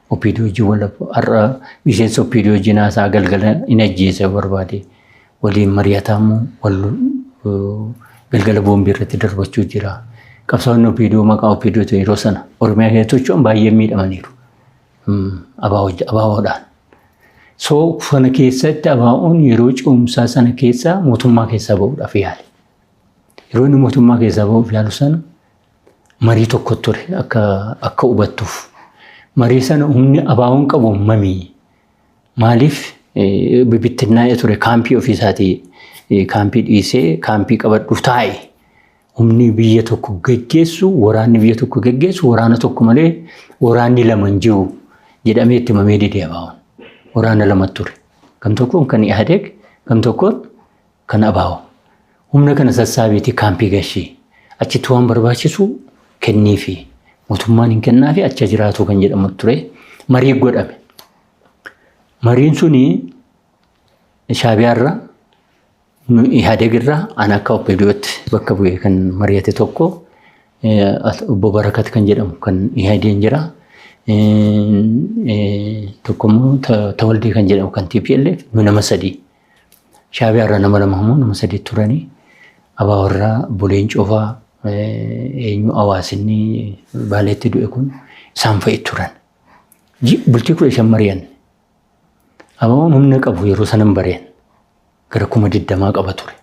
OPDO wajjin wal har'a miseensa OPDO wajjin haasaa galgala hin ajjeesa barbaade waliin mari'atamu wal galgala boombii irratti darbachuu jira. Qabsaa'onni OPDO maqaa OPDO yeroo sana Oromiyaa keessatti socho'an baay'ee miidhamaniiru. ABO'dhaan. So sana keessatti ABO'n yeroo ce'umsaa sana keessa mootummaa keessaa ba'uudhaaf yaale. Yeroo inni mootummaa keessaa ba'uuf yaalu sana marii tokko ture akka hubattuuf. Marii sana humni ABO'n qabu mamii maaliif bibittinnaa'ee ture kaampii ofiisaatii kaampii dhiisee kaampii qabadhu taa'e. Humni biyya tokko geggeessu waraanni biyya tokko geggeessu waraana tokko malee waraanni lama hin jiru jedhamee itti himamee dide ABO'n. Waraana lama ture. Kan tokkoon kan Ihaadeeg kan tokkoon kan ABO. Humna kana sassaabeetii kaampii gashii achitti waan barbaachisu kenniifi mootummaan hin kennaafi achi jiraatu kan jedhamu ture marii godhame. Mariin suni Shaabiyaarra Ihaadeeg irraa an akka OPDOtti bakka bu'ee kan mari'ate tokko obbo Barakat kan jedhamu kan Ihaadeen jira. Tokko immoo Tawaldee kan jedhamu kan TPLF nu nama sadii. Shaabiyaarraa nama lama immoo nama sadii turanii ABO'rraa Buleen Cofaa eenyu hawaasinni Baaleetti du'e kun isaan fa'i turan. Bultii 15 mari'an. ABO'n humna qabu yeroo sana hin bari'an. Gara 20,000 qaba ture.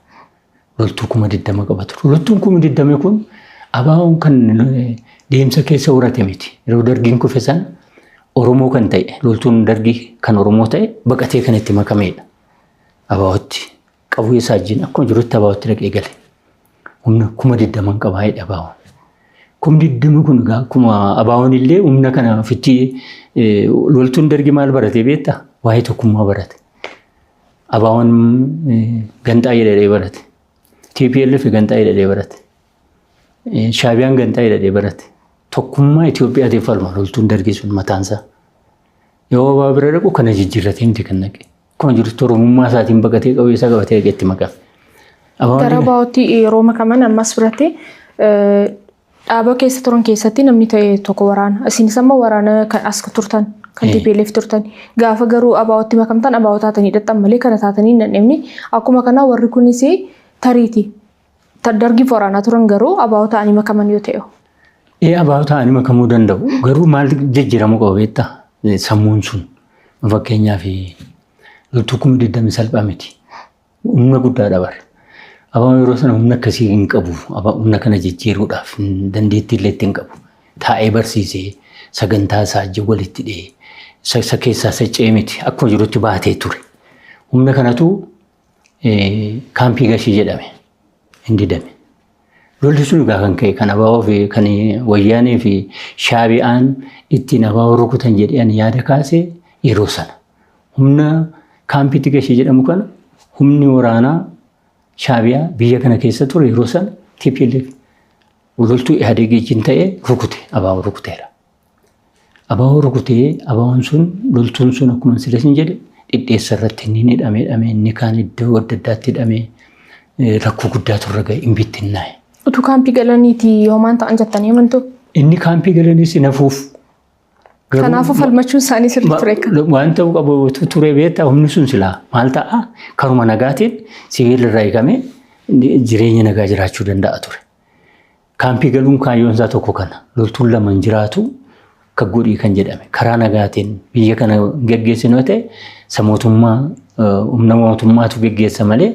Loltuu 20,000 qaba ture. Loltuun 20,000 kun ABO'n kan deemsa keessa horate miti. Yeroo dargiin kufe sana Oromoo kan ta'e loltuun dargii kan Oromoo ta'e baqatee kan itti makamedha. ABO'tti Qawwee isaa wajjin akkuma jirutti ABO'tti dhaqee gale. Humna 20,000 qabaa jedhe ABO'n. 20,000 kun egaa akkuma ABO'n illee humna kana ofitti loltuun dargi maal barate beektaa? Waa'ee tokkummaa barate. ABO'n ganxaa jedhee barate. TPLF ganxaa jedhee barate. Shaabiyaan ganxaa jedhee barate. Tokkummaa Itoophiyaatiif falma loltuun dargii sun mataansaa. Yoo ABO bira dhaqu kana jijjiirratee miti kan naqe. Akkuma jirutti Oromummaa isaatiin baqatee qawwee isaa qabatee dhaqee itti makame. Gara ABO'tti yeroo makaman ammas biratti dhaaba keessa turan keessatti namni ta'e tokko waraana. Isinis amma waraana kan as turtan kan TPLF turtan. Gaafa garuu ABO'tti makamtan ABO taatanii dhaqxan malee kana taatanii hin dhaqne. Akkuma kana warri kunis tariiti. Dargiif waraanaa turan garuu ABO ta'anii makaman yoo ta'e. ABO ta'anii makamuu danda'u. Garuu maal jijjiiramuu qaba beektaa? Sammuun sun. Fakkeenyaaf loltuu 20,000 salphaa miti. Humna guddaadha bara. ABO'n yeroo sana humna akkasii hin qabu. Humna kana jijjiiruudhaaf dandeettii illee itti hin qabu. Taa'ee barsiisee sagantaa isaa wajjin walitti dhihee isa keessaa socho'ee miti. Akkuma jirutti baatee ture. Humna kanatu kaampii gashii jedhame. Hin didame. Lolli sun egaa kan ka'e kan ABO fi kan wayyaanee fi Shaabiyaan ittiin ABO rukutan jedhee ani yaada kaase yeroo sana. Humna kaampiitti gashii jedhamu kana humni waraanaa Shaabiyaa biyya kana keessa ture yeroo sana TPLF loltuu Ihaadeeg wajjin ta'ee rukute ABO rukuteera. ABO rukutee ABO'n sun loltuun sun akkuma sila sin jedhe dhidheessa irratti inni hidhamee hidhamee inni kaan iddoo adda addaatti hidhamee rakkoo guddaatu irra ga'e hin bittinnaa'e. Utuu kaampii galaniiti homaan ta'an jettanii amantuu? Inni kaampii galanis hin hafuuf. Kanaafuu falmachuun isaanii sirrii ture. Waan ta'uu qabu ture beektaa humni sun silaa maal ta'a karuma nagaatiin sibiila irraa hiikamee jireenya nagaa jiraachuu danda'a ture. Kaampii galuun kaayyoon isaa tokko kana loltuun lama hin jiraatu kan godhii kan jedhame karaa nagaatiin biyya kana geggeessinu yoo ta'e isa mootummaa humna mootummaatu geggeessa malee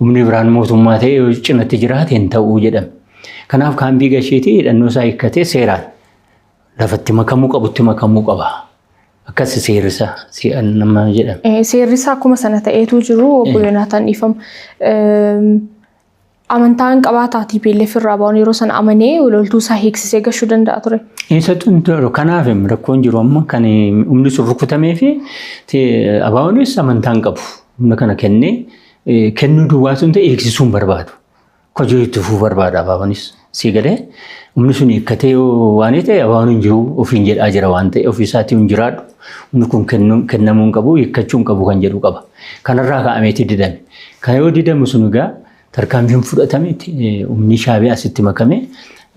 humni biraan mootummaa ta'e yoo cinatti jiraate hin ta'uu jedhame. Kanaaf kaampii gasheetii hidhannoo isaa hiikkatee seeraan lafatti makamuu qabutti makamuu qaba. Akkas seerri isaa nama jedhame. Seerri isaa akkuma sana ta'eetu jiru obbo Yoonaataan dhiifama. Amantaan qabaataa TPLF irraa ba'uun yeroo sana amanee loltuu isaa hiiksisee gashuu danda'a ture. Eessattuu hin jiru. Kanaaf rakkoon jiru amma kan humni sun rukutamee fi ABO'nis amantaa hin qabu. Humna kana kennee kennuu duwwaa sun ta'e eegsisuu hin barbaadu. Hojii itti fufuu barbaada ABO'nis. Sii galee humni sun hiikkatee yoo waan ta'e ABO'n hin jiru ofiin jedhaa jira waan ta'e ofii isaatii hin jiraadhu. Humni kun kennamuu hin qabu hiikkachuu hin qabu kan jedhu qaba. Kanarraa ka'ameeti didame. Kan yoo didamu sun egaa tarkaanfiin fudhatame humni Shaabiyaa asitti makame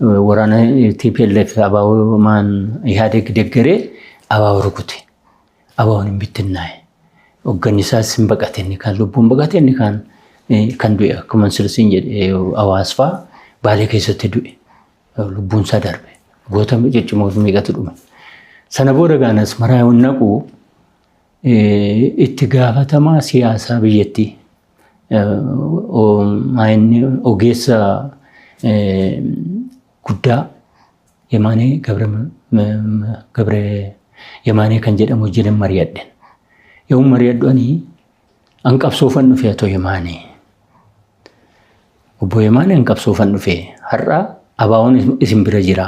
waraana TPLF ABO maan Ihaadeeg deeggaree ABO rukute. ABO'n hin bittinnaa'e. Hoogganni isaas hin baqate inni kaan lubbuun baqate inni kaan kan du'e akkuma silsiin jedhe Hawaas fa'aa Baalee keessatti du'e. Lubbuun isaa darbe. Goota ciccimoo fi meeqatu dhume. Sana booda gaanas maraa yoo naqu itti gaafatamaa siyaasaa biyyattii ogeessa guddaa Yemaanee Gabre Yemaanee kan jedhamu wajjin mari'adhe. Yoo mari'adhu ani an qabsoofan dhufe atoo Yemaanee. Obbo Yemaanee an qabsoofan dhufe har'a ABO'n isin bira jira.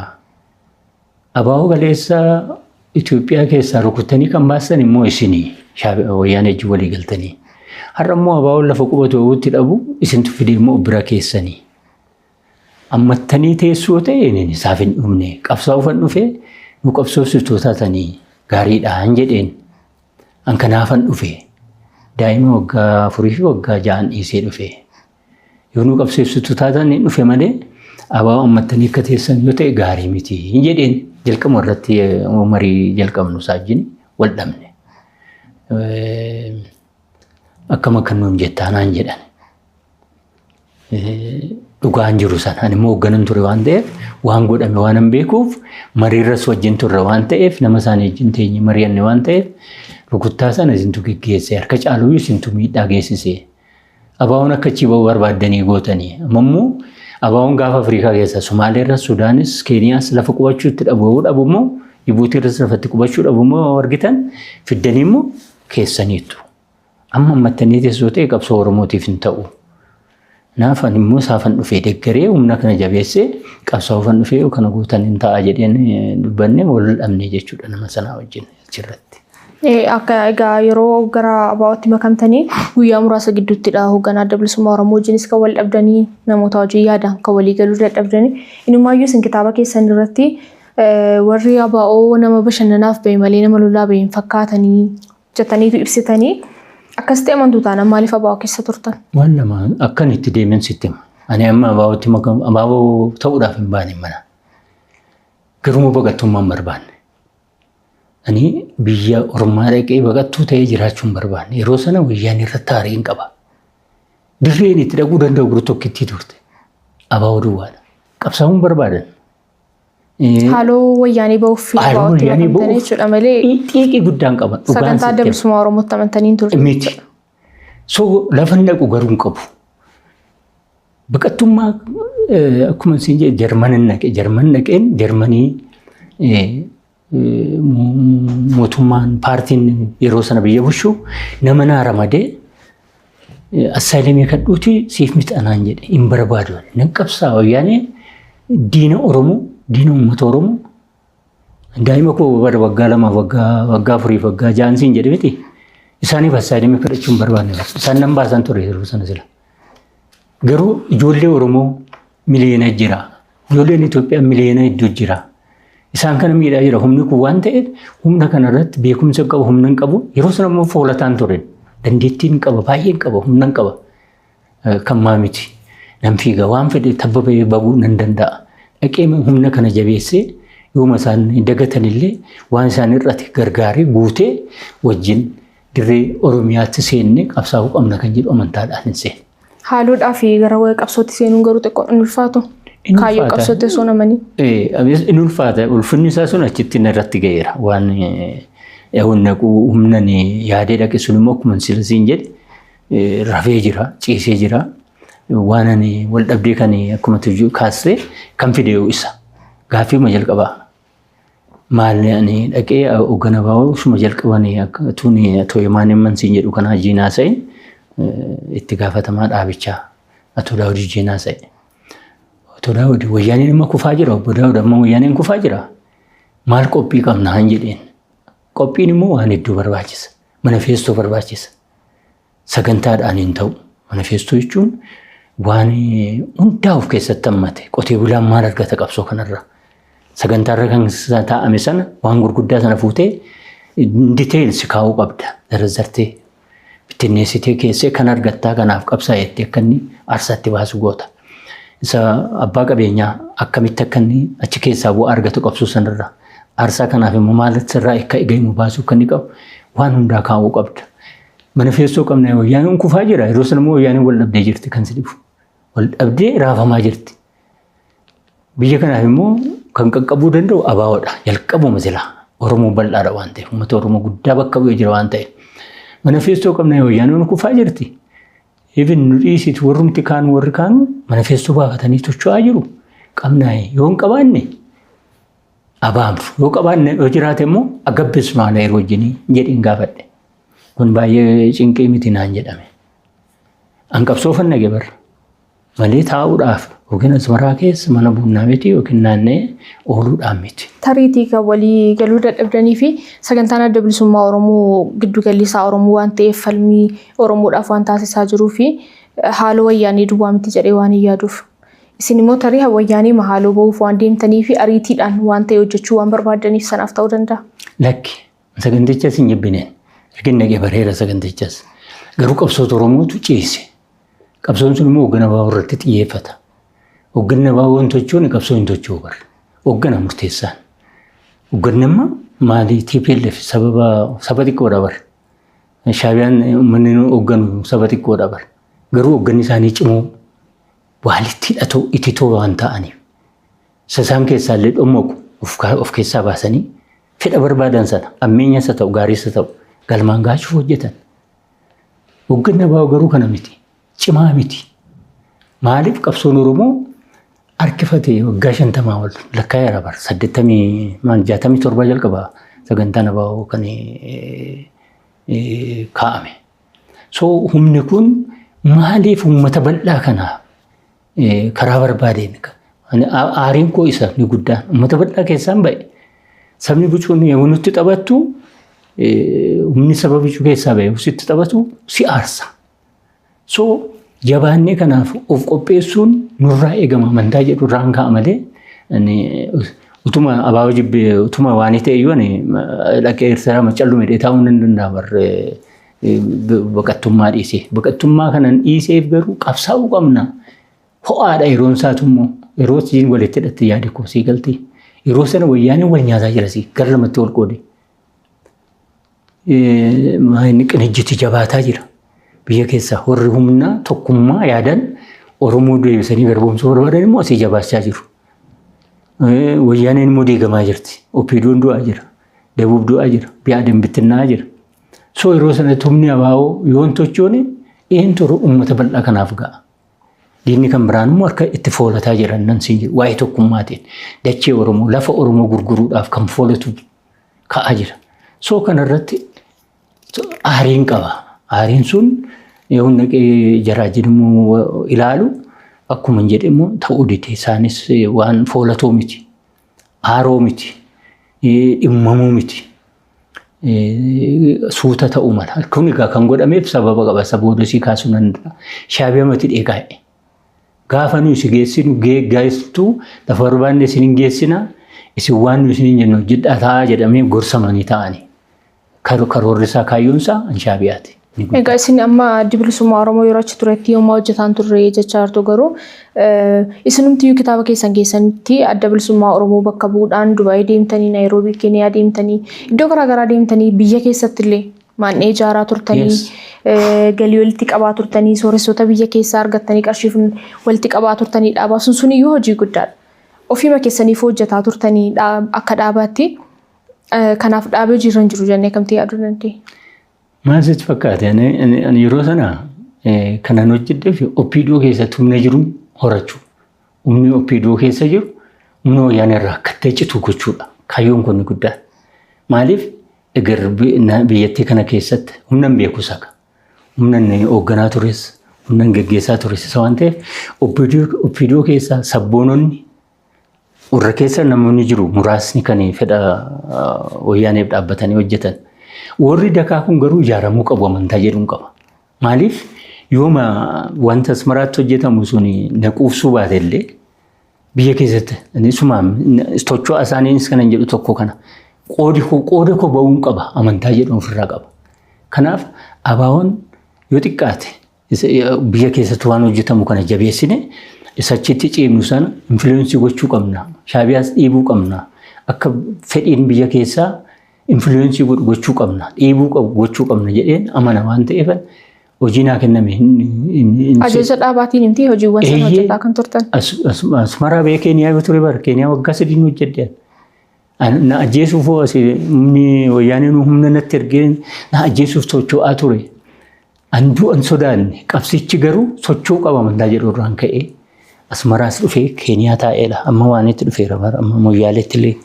ABO galeessa Itoophiyaa keessaa rukutanii kan baasan immoo isinii wayyaanee wajjin walii galtanii. Har'a immoo ABO'n lafa qubatu itti dhabu isintu fide immoo bira keessanii. Ammattanii teessoo ta'e isaaf hin dhumne qabsaa'uufan dhufe nu qabsoofsiftoota taatanii gaariidhaan jedheen. An kanaafan dhufe daa'ima waggaa 4 fi waggaa 6 dhiisee dhufe. Yoo nu qabsiifsitu taatan hin dhufe malee ABO ammattanii akka teessan yoo ta'e gaarii miti jedheen jalqabuma irratti marii jalqabnu isaa wajjin wal dhabne. Akkam akka nuun jettaa naan jedhan. Dhugaan jiru sana ani immoo hoogganan ture waan ta'eef waan godhame waan hin beekuuf mariirras wajjin turre waan ta'eef nama isaanii wajjin teenye mari'anne waan ta'eef rukuttaa sana isintu geggeesse harka caaluyyuu isintu miidhaa geessise. ABO'n akka achii ba'uu barbaaddanii gootanii. Amma immoo ABO'n gaafa Afrikaa keessa Somaaleerra, Sudaanis, Keeniyaas lafa qubachuu itti dhabu dhabu immoo Jibuutiirras lafatti qubachuu dhabu immoo argitan fiddanii immoo keessaniittu. Amma ammattanii teessoo ta'e qabsoo Oromootiif hin ta'u. Kanaaf ani immoo saafan dhufee deeggaree humna kana jabeessee qabsaa'uufan dhufee kana gootan hin ta'a jedheen dubbanne wal dhabne jechuudha nama sanaa wajjin achirratti. Akka egaa yeroo gara ABO'tti makamtanii guyyaa muraasa gidduuttidha hoogganaa Adda Bilisummaa Oromoo wajjinis kan wal dhabdanii, namoota wajjin yaadaan kan walii galuu dadhabdanii. Inumaayyuu isin kitaaba keessan irratti warri ABO nama bashannanaaf bahe malee nama lolaa bahe hin fakkaatanii jettaniitu ibsitanii. Akkas ta'e amantuu taanaan maaliif ABO keessa turtan? Waan lama akkan itti deemen sitti hima. Ani amma ABO'tti makamu ABO ta'uudhaaf hin baane mana. Garuu baqattummaa hin barbaanne. Ani biyya ormaa dhaqee baqattuu ta'ee jiraachuu hin barbaanne. Yeroo sana wayyaan irratti aariin qaba. Dirreen itti dhaquu danda'u garuu tokkittii turte. ABO duwwaadha. Qabsaa'uun barbaadan. Haaloo wayyaanii ba'uuf Haaloo ABO'tti wayyaanii makamtanii ba'uuf jechuudha malee xiiqii guddaan qaba. Dhugaan sagantaa Adda sitti hima. Bilisummaa Oromootti amantanii hin turre. Miti. So lafa hin dhaqu garuu hin qabu. Baqattummaa akkuma isin jedhe Jarmanin dhaqe. Jarman dhaqeen Jarmanii mootummaan paartiin yeroo sana biyya bulchu nama naa ramadee asylum kadhuuti siif mixanaan jedhe hin barbaadu. Nan qabsaa wayyaanee diina Oromoo, diina uummata Oromoo. Daa'ima koo bara waggaa 2 waggaa 4 waggaa 6 siin jedhe miti. Isaaniif asylum kadhachuu hin barbaanne. Isaan nan baasan ture yeroo sana sila. Garuu ijoollee Oromoo miliyoona jira. Ijoolleen Itoophiyaa miliyoona hedduu jira. Isaan kana miidhaa jira. Humni kun waan ta'eef humna kana irratti beekumsa hin qabu, humna hin qabu. Yeroo sana immoo foolataan ture. Dandeettiin qaba, baay'een qaba, humna hin qaba. Kan maa miti. Nan fiiga waan fedhe tabba bahee babuu nan danda'a. Dhaqee humna kana jabeessee yooma isaan dagatan illee waan isaan hir'ate gargaaree guutee wajjin dirree Oromiyaatti seenne qabsaa'uu qabna kan jedhu amantaadhaan hin seenne. Haaloodhaa fi gara qabsootti seenuun garuu xiqqoo hin ulfaatu. Hin Kaayyoo ulfaata. qabsootti osoo namanii. Inni ulfaata. Ulfinni isaa sun achitti narratti ga'eera. Waan naquu humnan yaadee dhaqe sun immoo akkuma sila siin jedhe rafee jira, ciisee jira. Waan ani wal dhabdee kan akkuma tuyyuu kaastee kan fide isa. Gaaffiima jalqabaa. Maal ani dhaqee hoggana baa'uu suma jalqabanii akka tuni Tooyimaan Himman siin jedhu kana Jiinaa sa'e itti gaafatamaa dhaabichaa Atoo Daawud Jiinaa sa'e. Atoo Daawud wayyaaneen amma kufaa jira, obbo Daawud amma wayyaaneen kufaa jira. Maal qophii qabna han jedheen. Qophiin immoo waan hedduu barbaachisa. Manifeestoo barbaachisa. Sagantaadhaan hin ta'u. Manifeestoo jechuun waan hundaa of keessatti hammate. Qotee bulaan maal argata qabsoo kanarraa? Sagantaarra kan taa'ame sana waan gurguddaa sana fuutee details kaa'uu qabda. Zarazzartee bittinneessitee keessee kan argattaa kanaaf qabsaa jettee akka inni aarsaatti baasu goota. Isa abbaa qabeenyaa akkamitti akka inni achi keessaa bu'aa argatu qabsoo sanarraa. Aarsaa kanaaf immoo maal sirraa akka eegamu baasuu akka inni qabu waan hundaa kaa'uu qabda. Manifeestoo qabna wayyaaneen kufaa jira. Yeroo sana immoo wayyaaneen wal dhabdee jirti kan si dhibu. Wal dhabdee raafamaa jirti. Biyya kanaaf immoo kan qaqqabuu danda'u ABOdha. Jalqabuma silaa Oromoo bal'aadha waan ta'eef, uummata Oromoo guddaa bakka bu'ee jira waan ta'eef. Manifeestoo qabna wayyaaneen kufaa jirti. Even nu dhiisitu warrumti kaan warri kaan manifeestoo baafatanii socho'aa jiru. Qabnaa yoo hin qabaanne abaamsu yoo qabaanne yoo jiraate immoo agabbisnu haala yeroo wajjinii jedhiin gaafadhe. Kun baay'ee cinqii miti naan jedhame. An qabsoofan dhage barra. Malee taa'uudhaaf yookiin Asmaraa keessa mana bunnaa miti yookiin naanna'ee ooluudhaan miti. Tariitii kan walii galuu dadhabdanii fi sagantaan Adda Bilisummaa Oromoo giddu galli isaa Oromoo waan ta'eef falmii Oromoodhaaf waan taasisaa jiruu fi haaloo wayyaanee duwwaa miti jedhee waan hin yaaduuf. Isin immoo tarii wayyaanee haaloo ba'uuf waan deemtanii fi ariitiidhaan waan ta'e hojjechuu waan barbaaddaniif sanaaf ta'uu danda'a. Lakki sagantichas hin jibbineen. Erga dhaqee bareera sagantichas. Garuu qabsoota Oromootu ciise. Qabsoon sun immoo hoggana baa'uu irratti xiyyeeffata. Hoogganni baa'uu hin tochoone qabsoo hin tocho'u bara. Hooggana murteessaan. Hoogganni amma maali TPLF sababa saba xiqqoodha bara. Shaabiyaan uummanni hoogganu saba xiqqoodha bara. Garuu hoogganni isaanii cimoo walitti hidhatoo ititoo waan ta'aniif. Isaan keessaa illee dhommoqu of keessaa baasanii fedha barbaadan sana ammeenyas haa ta'u gaariis haa ta'u galmaan gaachuuf hojjetan. Hoogganni baa'u garuu kana miti. Cimaa miti. Maaliif qabsoon Oromoo harkifatee waggaa 50 ol lakkaa'eera bara 80 maal 67 jalqaba sagantaan ABO kan kaa'ame. So humni kun maaliif uummata bal'aa kana karaa barbaadeen, aariin koo isa ni guddaan uummata bal'aa keessaan ba'e. Sabni bicuun yoo nutti taphattu, humni saba bicuu keessaa ba'e sitti taphatu si aarsa. So jabaannee kanaaf of qopheessuun nurraa eegama amantaa jedhu irraan ka'a malee, utuma abaaboo jibbee, utuma waan ta'e iyyuu, ani dhaqee Eertiraa macalluu medhee taa'uu nan danda'a barre, baqattummaa dhiisee. Baqattummaa kanan dhiiseef garuu qabsaa'uu qabna. Ho'aadha yeroon isaatu immoo, yeroo siin walitti hidhatte yaade koo sii galtee. Yeroo sana wayyaaniin wal nyaataa jira, sii gara lamatti wal qoode. Inni qinijjiti jabaataa jira. Biyya keessa warri humna tokkummaa yaadan Oromoo deebisanii garboomsuu barbaadan immoo asii jabaachaa jiru. Wayyaaneen immoo diigamaa jirti. OPDOn du'aa jira. Dabuub du'aa jira. Bi'aaden bittinnaa'aa jira. So yeroo sanatti humni abaa'oo yoon tochoone eentu uummata bal'aa kanaaf ga'a? Diinni kan biraan immoo harka itti foolataa jiran nan siin jiru. Waa'ee tokkummaatiin dachee Oromoo, lafa Oromoo gurguruudhaaf kan foolatu ka'aa jira. So kanarratti aariin qaba. Aariin sun yoo naqee jaraa jedhamu ilaalu, akkuma hin jedhe immoo ta'uu dide. Isaanis waan foolatoo miti. Aaroo miti. Dhimmamuu miti. Suuta ta'uu mala. Kun egaa kan godhameef sababa qaba. Saboota sii kaasuu nan danda'a. Shaabiyaa mati dheekaa'e. Gaafa nuyi si geessinu geessitu, lafa barbaanne isin hin geessina, isin waan nuyi isin hin jennu hojjedhaa ta'aa jedhamee gorsamanii ta'anii. Karoorri isaa, kaayyoon isaa an Shaabiyaati. Egaa isin amma Addi Bilisummaa Oromoo yeroo achi turetti yommuu hojjetaan turre jechaa jirtu, garuu isinumtiyyuu kitaaba keessan keessatti Adda Bilisummaa Oromoo bakka bu'uudhaan Dubaayii deemtanii, Naayiroobii, Keeniyaa deemtanii, iddoo garaagaraa deemtanii, biyya keessatti illee maannee ijaaraa turtanii, galii walitti qabaa turtanii, sooressoota biyya keessaa argattanii, qarshii walitti qabaa turtanii dhaabaa sun suniyyuu hojii guddaadha. Ofiima keessaniif hojjetaa turtanii akka dhaabaatti, kanaaf dhaabee hojiirra hin jiru jennee kamti yaaduu dandeenya? Maal sitti fakkaate? Ani yeroo sana kanan hojjedheef OPDO keessatti humna jiru horachuu. Humni OPDO keessa jiru humna wayyaanee irraa akka ta'e citu gochuudha. Kaayyoon kun guddaan. Maaliif, egar biyyattii kana keessatti humna hin beeku saka. Humna inni hoogganaa tures, humna inni geggeessaa tures isa waan ta'eef, OPDO keessaa sabboononni warra keessa namoonni jiru muraasni kan fedha wayyaaneef dhaabbatanii hojjetan. Warri dakaa kun garuu ijaaramuu qabu amantaa jedhuun qaba. Maaliif, yooma wanta Asmaraatti hojjetamu sun na quufsuu baate illee, biyya keessatti sumaan tocho'a isaaniinis kanan jedhu tokko kana. Qoodi koo, qooda koo ba'uun qaba amantaa jedhu ofirraa qaba. Kanaaf abaawoon yoo xiqqaate biyya keessatti waan hojjetamu kana jabeessine isa achitti ciimnu sana influence gochuu qabna. Shaabiyaas dhiibuu qabna. Akka fedhiin biyya keessaa influence godhu gochuu qabna. Dhiibuu qabu gochuu qabna jedheen amana waan ta'eef, hojii naa kenname. Ajaja dhaabaatiin himti hojiiwwan sana hojjetaa kan turtan. Asmaraa bee Keeniyaa yoo ture, bara Keeniyaa waggaa 3 hojjedhe. Na ajjeesuuf hoo asii humni wayyaaneen humna natti ergee na ajjeesuuf socho'aa ture. An du'an sodaanne, qabsichi garuu socho'uu qaba amantaa jedhu irraan ka'ee Asmaraas dhufee Keeniyaa taa'eedha. Amma waan itti dhufeera, bara amma Moyyaaleetti illee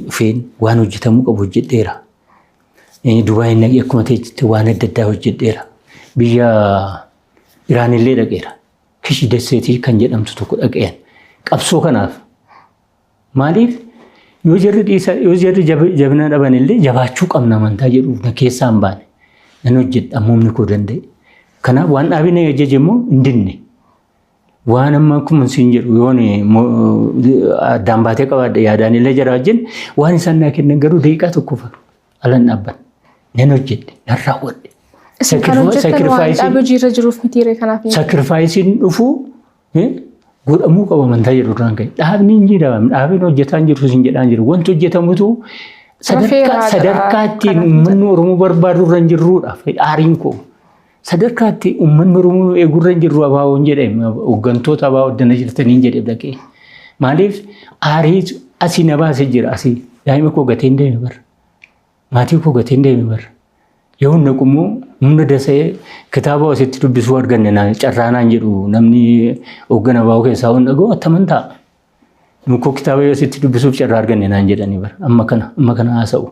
dhufeen waan hojjetamuu qabu hojjedheera. Dubaayin dhaqee akkuma ta'etti waan adda addaa hojjedheera. Biyya Iraan illee dhaqeera. Kishi Desseetii kan jedhamtu tokko dhaqeen. Qabsoo kanaaf, maaliif, yoo jarri dhiisa, yoo jarri jabina dhaban illee jabaachuu qabna amantaa jedhuuf na keessaa hin baane. Nan hojjedha amma humni koo danda'e. Kanaaf waan dhaabine ajaje immoo hin dinne. Waan amma akkuma siin jedhu, yoon addaan baatee qabaadhe yaadaan illee jara wajjin waan isaan naa kennan garuu daqiiqaa tokkoof alan dhaabban. Nan hojjedhe, nan raawwadhe. Isin kan hojjettan waan dhaabee hojiirra jiruuf mitiiree kanaaf. Sacrificeiin dhufuu godhamuu qaba amantaa jedhu irraan ka'e. Dhaabni hin jedhamu, dhaabni hojjetaa hin jiru sin jedhaa hin jiru. Wanti hojjetamutu sadarkaa ittiin uummanni Oromoo barbaadu irra hin jirruudha. Aariin koo. Sadarkaa itti uummanni Oromoo eeguu irra hin jirru abaawoon jedhee, hooggantoota abaawoo addana jirtanii jedhee dhaqee. Maaliif, aarii asii na baasee jira, asii daa'ima koo gateen deeme bara. Maatii koo gateen deeme bara. Yoo naqu immoo humna dasa'ee kitaaba asitti dubbisuu arganne na carraanaan jedhu, namni hooggana abaawoo keessaa waan dhaga'u attaman ta'a. Nukkoo kitaaba yoo asitti dubbisuuf carraa arganne naan jedhanii bara. Amma kana haasa'u.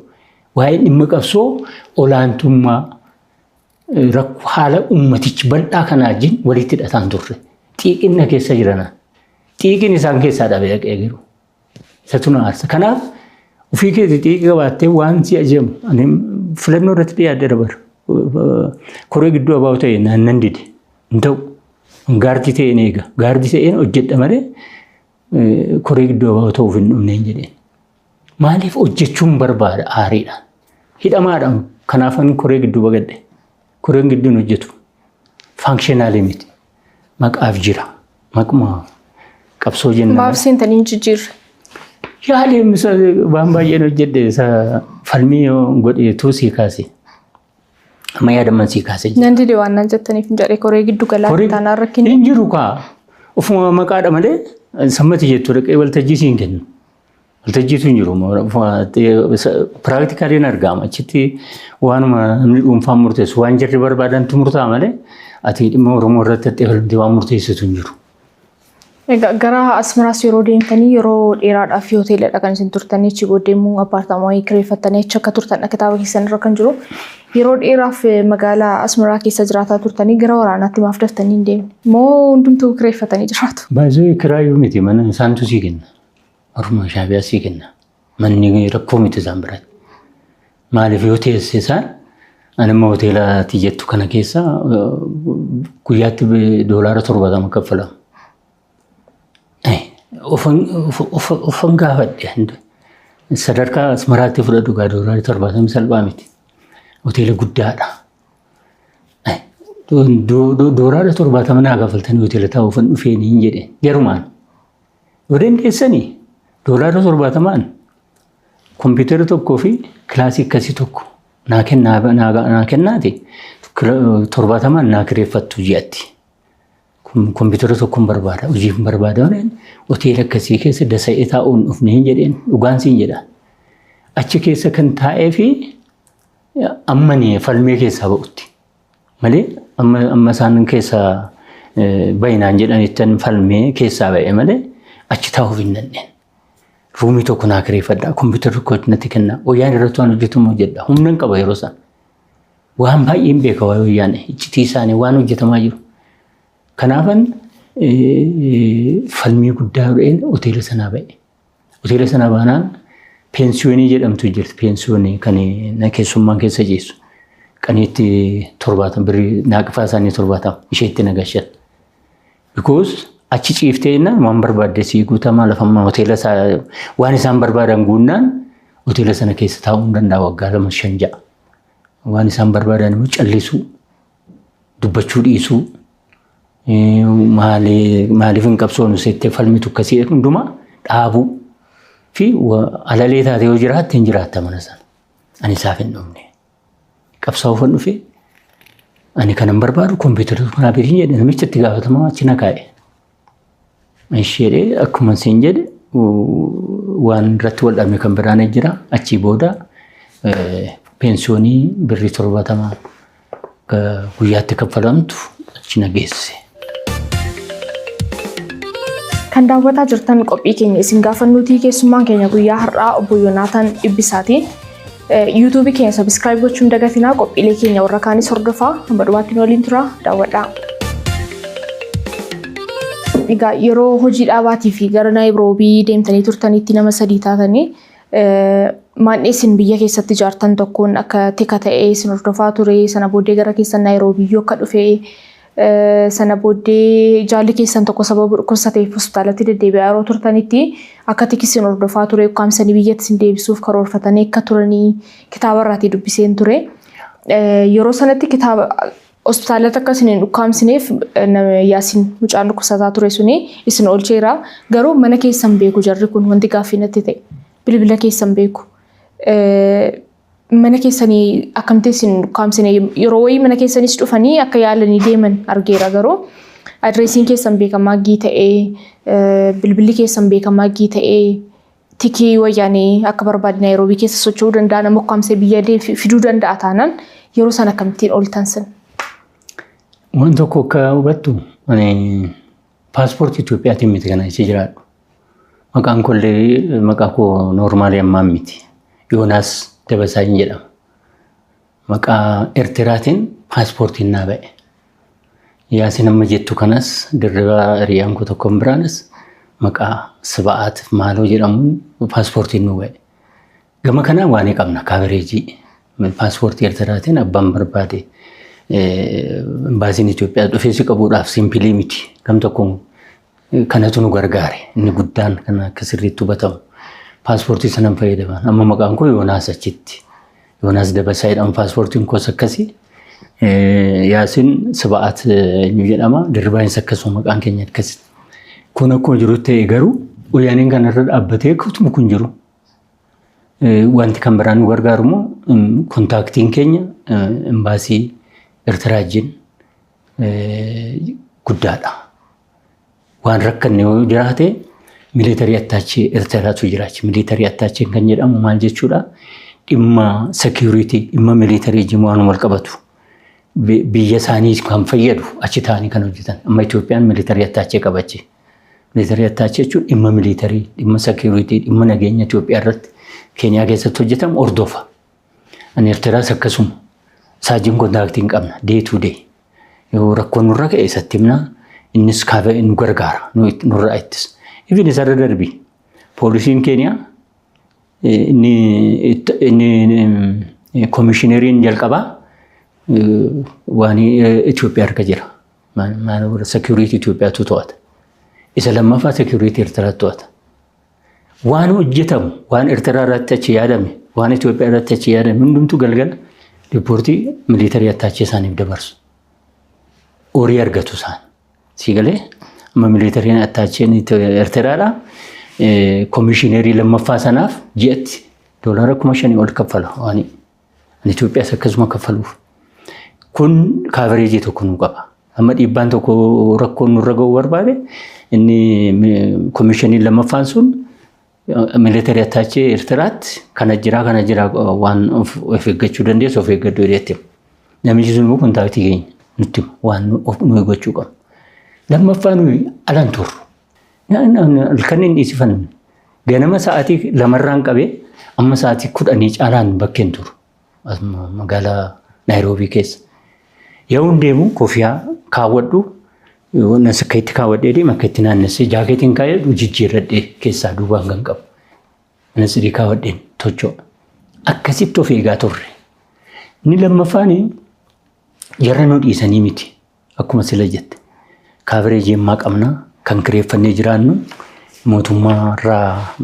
Waa'ee dhimma qabsoo olaantummaa Rakkoo haala uummatichi bal'aa kanaa wajjin walitti hidhataan turre. Xiiqinna keessa jirana. Xiiqin isaan keessaa dhabee dhaqee jiru. Isatu na aarsa. Kanaaf ofii keetii xiiqii qabaattee waan si ajajamu ani filannoo irratti dhiyaadheera bara. Koree gidduu abaa'u ta'e nan dide. Hin ta'u. Gaardii ta'een eega. Gaardii ta'een hojjedha malee koree gidduu abaa'u ta'uuf hin dhumneen jedheen. Maaliif hojjechuun barbaada aariidhaan. Hidhamaadhaan kanaafan koree gidduu bagadhe. Koreen gidduun hojjetu. Functional miti. Maqaaf jira. Maquma qabsoo jenna. Maaf seentanii hin jijjiirre? Yaalee waan baay'een hojjedhe isa falmii godheetu sii kaase. Amma yaadaman sii kaase jira. Nan dide waan naan jettaniif hin jedhe koree giddu galaa taanaan rakkinni. Hin jiru kaa. Ofuma maqaadha malee sammati jettu dhaqee waltajjii siin kennu. Waltajjiitu hin jiru. Practically argama. Achitti waanuma namni dhuunfaan murteessu waan jarri barbaadantu murtaa'a malee ati dhimma Oromoo irratti haxxee falmtee waan murteessitu hin jiru. Egaa gara Asmaraas yeroo deemtanii yeroo dheeraadhaaf hoteeladha kan isin turtanii, achi booddee immoo apartment kireeffattanii achi akka turtan kitaaba keessan irra kan jiru. Yeroo dheeraaf magaalaa Asmaraa keessa jiraataa turtanii gara waraanaatti maaf daftanii hin deemne? Moo hundumtuu kireeffatanii jiraatu? Baay'ee kiraayyuu miti, mana isaantu sii kenna. Orma Shaabiyaa sii kenna. Manni rakkoo miti isaan biratti. Maaliif yoo teesse isaan ani immoo hoteelaati jettu kana keessa guyyaatti $70 kaffalama. Ofan gaafadhe, sadarkaa Asmaraatti fudhadhu gaa, $70 salphaa miti. Hoteela guddaadha. $70 naa kaffaltanii hoteela taa'uufan dhufeen hin jedhe jarumaan. Yoo dandeessanii $70n kompiitara tokkoo fi kilaasii akkasii tokko naa kennaati 70n naa kireeffattu ji'atti. Kompiitara tokkoon barbaada, hojiif barbaada, hoteela akkasii keessa dasa'ee taa'uun dhufne hin jedheen, dhugaan siin jedha. Achi keessa kan taa'ee fi ammani falmee keessaa ba'utti malee amma isaan keessaa bayinaan jedhanittan falmee keessaa ba'e malee achi taa'uuf hin dandeenye. Room tokko naa kireeffadha, kompiitara tokko natti kenna, wayyaan irratti waan hojjetamu hojjedha, humna hin qaba yeroo sana. Waan baay'een beeka waa'ee wayyaan, iccitii isaanii, waan hojjetamaa jiru. Kanaafan falmii guddaa godheen hoteela sanaa ba'e. Hoteela sanaa baanaan pensiyoonii jedhamtu jirti. Pensiyoonii kan keessummaan keessa ciisu. Qaniitti 70 birrii naaqifaa isaanii 70 isheetti nagashan. Because achi ciiftee jennaan waan barbaadde sii guutamaa, lafammaa hoteela isaa waan isaan barbaadan guunnaan hoteela sana keessa taa'uu hin danda'a waggaa 2, 5, 6. Waan isaan barbaadan immoo callisuu, dubbachuu dhiisuu, maaliif hin qabsoonu settee falmitu akkasii hundumaa dhaabuu fi alalee taate yoo jiraatte hin jiraatta mana sana. Ani isaaf hin dhumne. Qabsaa'uufan dhufe, ani kanan barbaadu kompiitara kanaa bitiin jedhe, namicha itti gaafatamaa achi na kaa'e. Isheedhee akkuma siin jedhe waan irratti wal dhabne kan biraan jira. Achii booda pensiyoonii birrii 70 guyyaatti kaffalamtu achi na geesse. Kan daawwataa jirtan qophii keenya isin gaafannuutii, keessummaan keenya guyyaa har'aa obbo Yoonaataan Dhibbisaati. YouTube keenya subscribe gochuun dagatinaa, qophiilee keenya warra kaanis hordofaa, hamma dhumaatti nu waliin tura, daawwadhaa. Egaa yeroo hojii dhaabaatii fi gara Naayiroobii deemtanii turtanitti nama sadii taatanii maandhee isin biyya keessatti ijaartan tokkoon akka tika ta'ee isin hordofaa ture, sana booddee gara keessan Naayiroobii akka dhufe, sana booddee jaalli keessan tokko sababa dhukkubsateef hospitaalatti deddeebi'aa yeroo turtanitti akka tiki isin hordofaa ture, ukkaamsanii biyyatti isin deebisuuf karoorfatanii akka turanii kitaaba irraatii dubbiseen ture. Yeroo sanatti kitaaba hospitaalatti akka isin hin ukkaamsineef Yaasiin mucaan dhukkubsataa ture suni isin oolcheera. Garuu mana keessan beeku jarri kun, wanti gaaffii natti ta'e bilbila keessan beeku. Mana keessanii akkamtti isin ukkaamsine? Yeroo wayii mana keessanis dhufanii akka yaalanii deeman argeera, garuu adreesiin keessan beekamaa gii ta'ee, bilbilli keessan beekamaa gii ta'ee, tikii wayyaanee akka barbaade Naayiroobii keessa socho'uu danda'a, nama ukkaamsee biyya fiduu danda'a taanaan yeroo sana akkamittiin ooltan sin? Waan tokko akka hubattu, ani paaspoortii Itoophiyaatiin miti kana achi jiraadhu. Maqaan kollee maqaa koo normal ammaan miti. Yoonaas Dabasaayin jedhama. Maqaa Eertiraatiin Paaspoortiin naa ba'e. Yaasin amma jettu kanas Dirribaa hiriyaan koo tokkoon biraanis maqaa Siba'aat Maaloo jedhamuun paaspoortiin nu ba'e. Gama kanaan waan qabna coverage. Paaspoortii Eertiraatiin abbaan barbaade imbaasiin Itoophiyaa dhufee si qabuudhaaf simple miti. Gam tokkoon kanatu nu gargaare, inni guddaan kan akka sirriitti hubatamu. Paaspoortii sanan fayyadaman. Amma maqaan koo Yoonaas achitti. Yoonaas Dabasaa jedhama, paaspoortiin koos akkasii. Yaasin Siba'aat eenyu jedhama. Dirribaanis akkasuma, maqaan keenya akkasi. Kun akkuma jiru ta'e garuu wayyaaneen kanarra dhaabbatee kutuma kun jiru. Wanti kan biraan nu gargaaru immoo contactiin keenya imbaasii Eertiraa wajjin guddaadha. Waan rakkanne yoo jiraate military attaché Eertiraatu jiraachi. Military attacheen kan jedhamu maal jechuudha? Dhimma security, dhimma military wajjin waan wal qabatu. Biyya isaanii kan fayyadu achi ta'anii kan hojjetan. Amma Itoophiyaan military attaché qabachi. Military attaché jechuun dhimma military, dhimma security, dhimma nageenya Itoophiyaa irratti Keeniyaa keessatti hojjetamu hordofa. Ani Eertiraas akkasuma. Saajiin contact hin qabna day to day. Yoo rakkoon nurra ka'e isatti himna, innis kaaba nu gargaara, nurraa ittisa. Ifin isarra darbi. Poolisiin Keeniyaa inni koomishineriin jalqabaa waan Itoophiyaa harka jira. Security Itoophiyaatu to'ata. Isa lammaffaa security Eertiraatu to'ata. Waan hojjetamu, waan Eertiraa irratti achi yaadame, waan Itoophiyaa irratti achi yaadame hundumtuu galgala report military attaché isaaniif dabarsu. Horii argatu isaan. Sii galee, amma militaryn attacheen Eertiraadha. Koomishinerii lammaffaa sanaaf ji'atti doolaara 5,000 ol kaffala waan. Itoophiyaas akkasuma kaffaluuf. Kun coverage tokko nu qaba. Amma dhiibbaan tokko rakkoon nurra ga'uu barbaade, inni koomishinii lammaffaan sun military attaché Eertiraatti kana jira, kana jira, waan of eeggachuu dandeessu of eeggadhu jedheetti. Namichi sun immoo contact keenya nutti waan nu eeggachuu qabnu. Lammaffaa, nuyi alan turru. Halkan hin dhiisifannu. Ganama sa'aatii 2rraan qabee amma sa'aatii 10 caalaan bakkeen turu. Magaalaa Naayiroobii keessa. Yoo deemu kofiyaa kaawwadhu, akka itti kaawwadhee deema, akka itti naannessee jaakeetiin kaa'ee jijjiirradhee keessaa duubaan kan qabu. Manasirii kaawwadheen tocho'a. Akkasitti of eegaa turre. Inni lammaffaan jarra nu dhiisanii miti. Akkuma sila jette. Coverage ammaa qabna, kan kireeffannee jiraannu mootummaa irraa,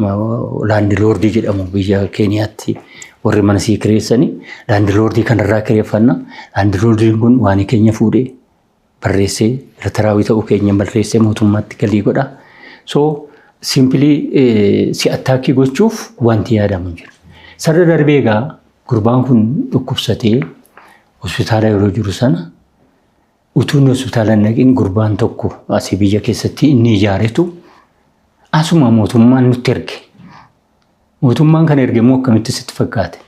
landlord jedhamu biyya Keeniyaatti warri mana sii kireessanii, landlord kanarraa kireeffanna. Landlordiin kun waan keenya fuudhee barreessee, Eertiraawii ta'uu keenya barreessee mootummaatti galii godha. So simply si attack gochuuf wanti yaadamu hin jiru. Sarara darbee egaa gurbaan kun dhukkubsatee hospitaala yeroo jiru sana, utuu inni hospitaala hin dhaqiin, gurbaan tokko asii biyya keessatti inni ijaaretu asuma mootummaan nutti erge. Mootummaan kan erge immoo akkamitti sitti fakkaate?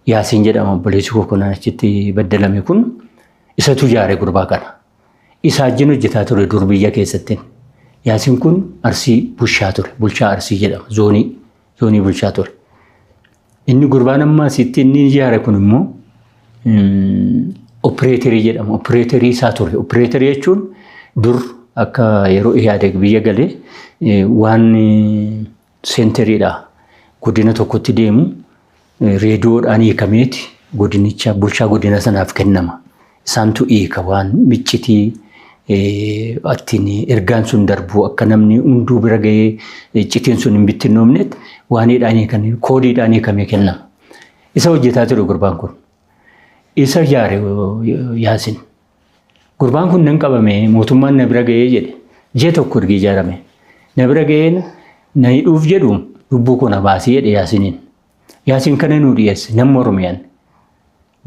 Yaasiin jedhama obboleessi koo kun achitti baddalame kun, isatu ijaare gurbaa kana. Isa wajjin hojjetaa ture dur biyya keessatti. Yaasiin kun Arsii bulchaa ture. Bulchaa Arsii jedhama. Zoonii bulchaa ture. Inni gurbaan amma asitti inni ijaare kun immoo operator jedhama. Operator isaa ture. Operator jechuun dur akka yeroo Ihaadeg biyya galee waan centeriidha. Godina tokkotti deemu reediyoodhaan hiikameeti godinicha bulchaa godina sanaaf kennama. Isaantu hiika, waan miccitii ittiin ergaan sun darbu, akka namni hunduu bira gahee iccitiin sun hin bittinnoomnetti waaniidhaan hiikanii koodiidhaan hiikamee kennama. Isa hojjetaa ture gurbaan kun. Isa ijaare Yaasin. Gurbaan kun nan qabame, mootummaan na bira gahee jedhe. Ji'a tokko erga ijaarame. Na bira gaheen na hidhuuf jedhu, lubbuu koo na baasii jedhe Yaasiniin. Yaasiin kana nuu dhiyeesse namni Oromiyaan.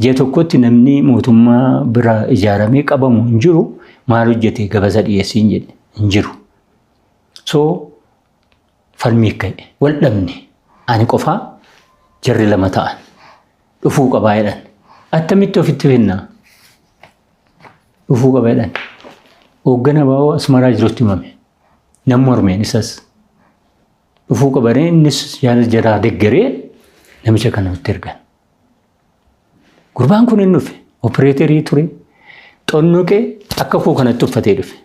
Ji'a tokkotti namni mootummaa bira ijaaramee qabamu hin jiru, maal hojjete gabasa dhiyeessiin jedhe, hin jiru. So falmii ka'e, wal dhabne, ani qofaa, jarri lama ta'an, dhufuu qabaa jedhan. Attamitti ofitti finnaa? Dhufuu qaba jedhan. Hooggana baa'oo Asmaraa jirutti himame. Namni mormeen isas. Dhufuu qabanii innis yaada jaraa deggeree namicha kana nutti ergan. Gurbaan kun hin dhufe. Operator ture. Xonnoqee akka koo kanatti uffatee dhufe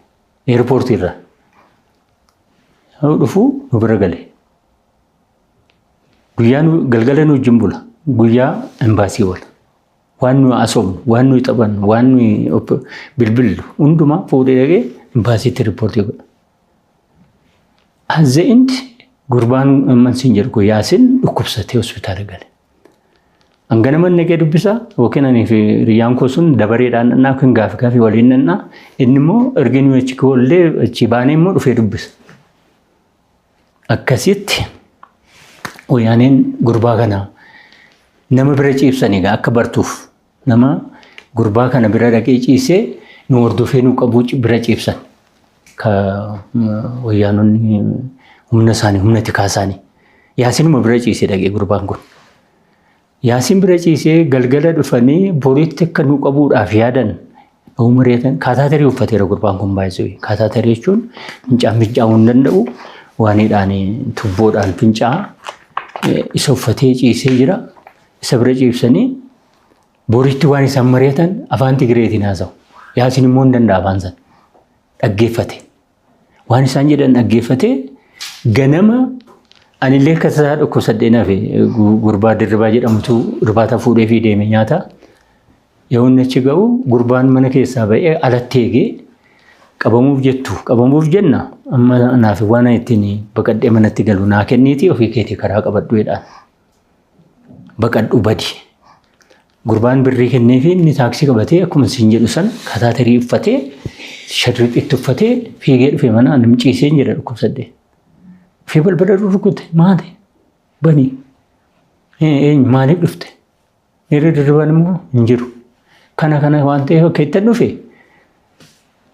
eerpoortii irraa. Yoo dhufu nu bira gale. Guyyaa galgala nu wajjin bula. Guyyaa embaasii oola. Waan nuyi haasofnu, waan nuyi taphannu, waan nuyi bilbillu hundumaa fuudhee dhaqee embaasiitti riippoortii godha. At the end gurbaan amman siin jedhu kun Yaasin dhukkubsatee hospitaala gale. Hangana manni dhaqee dubbisaa yookiin ani fi hiriyyaan koo sun dabareedhaan dhannaa yookiin gaafi gaafii waliin dhannaa, inni immoo ergi nuyi achi oollee achi baanee immoo dhufee dubbisa. Akkasitti wayyaaneen gurbaa kana nama bira ciibsan egaa akka bartuuf nama gurbaa kana bira dhaqee ciisee nu hordofee nu qabuu bira ciibsan. Ka wayyaanonni humna isaanii, humna tikaa isaanii. Yaasinuma bira ciisee dhaqee gurbaan kun. Yaasin bira ciisee galgala dhufanii boriitti akka nu qabuudhaaf yaadan yoo mari'atan kaataatarii uffateera gurbaan kun baay'isuu. Kaataatarii jechuun fincaan fincaa'uu hin danda'u, waaniidhaan tubboodhaan fincaa'a. Isa uffatee ciisee jira. Isa bira ciibsanii boriitti waan isaan mari'atan afaan Tigireetiin haasa'u. Yaasin immoo hin danda'a afaan sana. Dhaggeeffate. Waan isaan jedhan dhaggeeffatee ganama anillee akka tasaa dhukkubsadhee nafe, gurbaa Dirribaa jedhamutu irbaata fuudhee fi deeme nyaata. Yoo inni achi ga'u gurbaan mana keessaa ba'ee alatti eegee, "Qabamuuf jettu, qabamuuf jenna, amma anaaf waan ittiin baqadhee manatti galu naa kenniitii ofii keetii karaa qabadhu" jedhaan. "Baqadhu, badi." Gurbaan birrii kenneefi inni taaksii qabatee akkuma siin jedhu sana kataatarii uffatee, sharrixitti uffatee fiigee dhufe mana. Ani ciiseen jira dhukkubsadhee. Fi balbala rurrukute, "Maali? Bani. Eenyu? Maaliif dhufte?" Yeroo Dirribaan immoo hin jiru. "Kana kana waan ta'eef akka ittiin dhufe,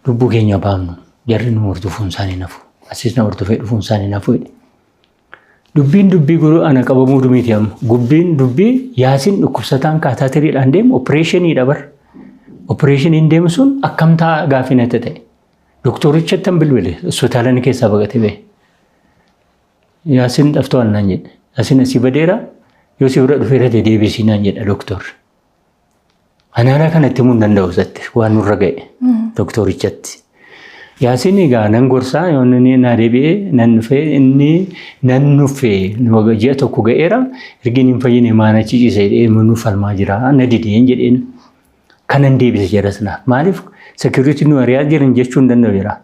lubbuu keenya baafnu, jarri nu hordofuun isaanii nafu. Asis na hordofee dhufuun isaanii nafu" jedhe. Dubbiin dubbii guruu ana qabamuu miti amma. Dubbiin dubbii Yaasin dhukkubsataan kaataatiriidhaan deemu, opereeshiniidha bar. Opereeshiniin deemu sun akkam ta'a gaaffii natti ta'e. Doktoricha tan bilbile, hospitaala inni keessaa baqatee ba'e. "Yaasin xaftoo" naan jedhe. "Yaasin asii badeera, yoo si bira dhufeera ta'e deebisii" naan jedha doktorri. Anaanaa kanatti himuu hin danda'u isatti waan nurra ga'e doktorichatti. Yaasin egaa nan gorsaa, yoo inni naa deebi'ee nan dhufee, inni nan nuffee, ji'a tokko ga'eera, ergi hin fayyine maan achi ciise jedhee nu falmaa jira, na dideen jedheen. Kanan deebise jara sanaaf. Maaliif security nu ari'aa jiran jechuu hin danda'u jira.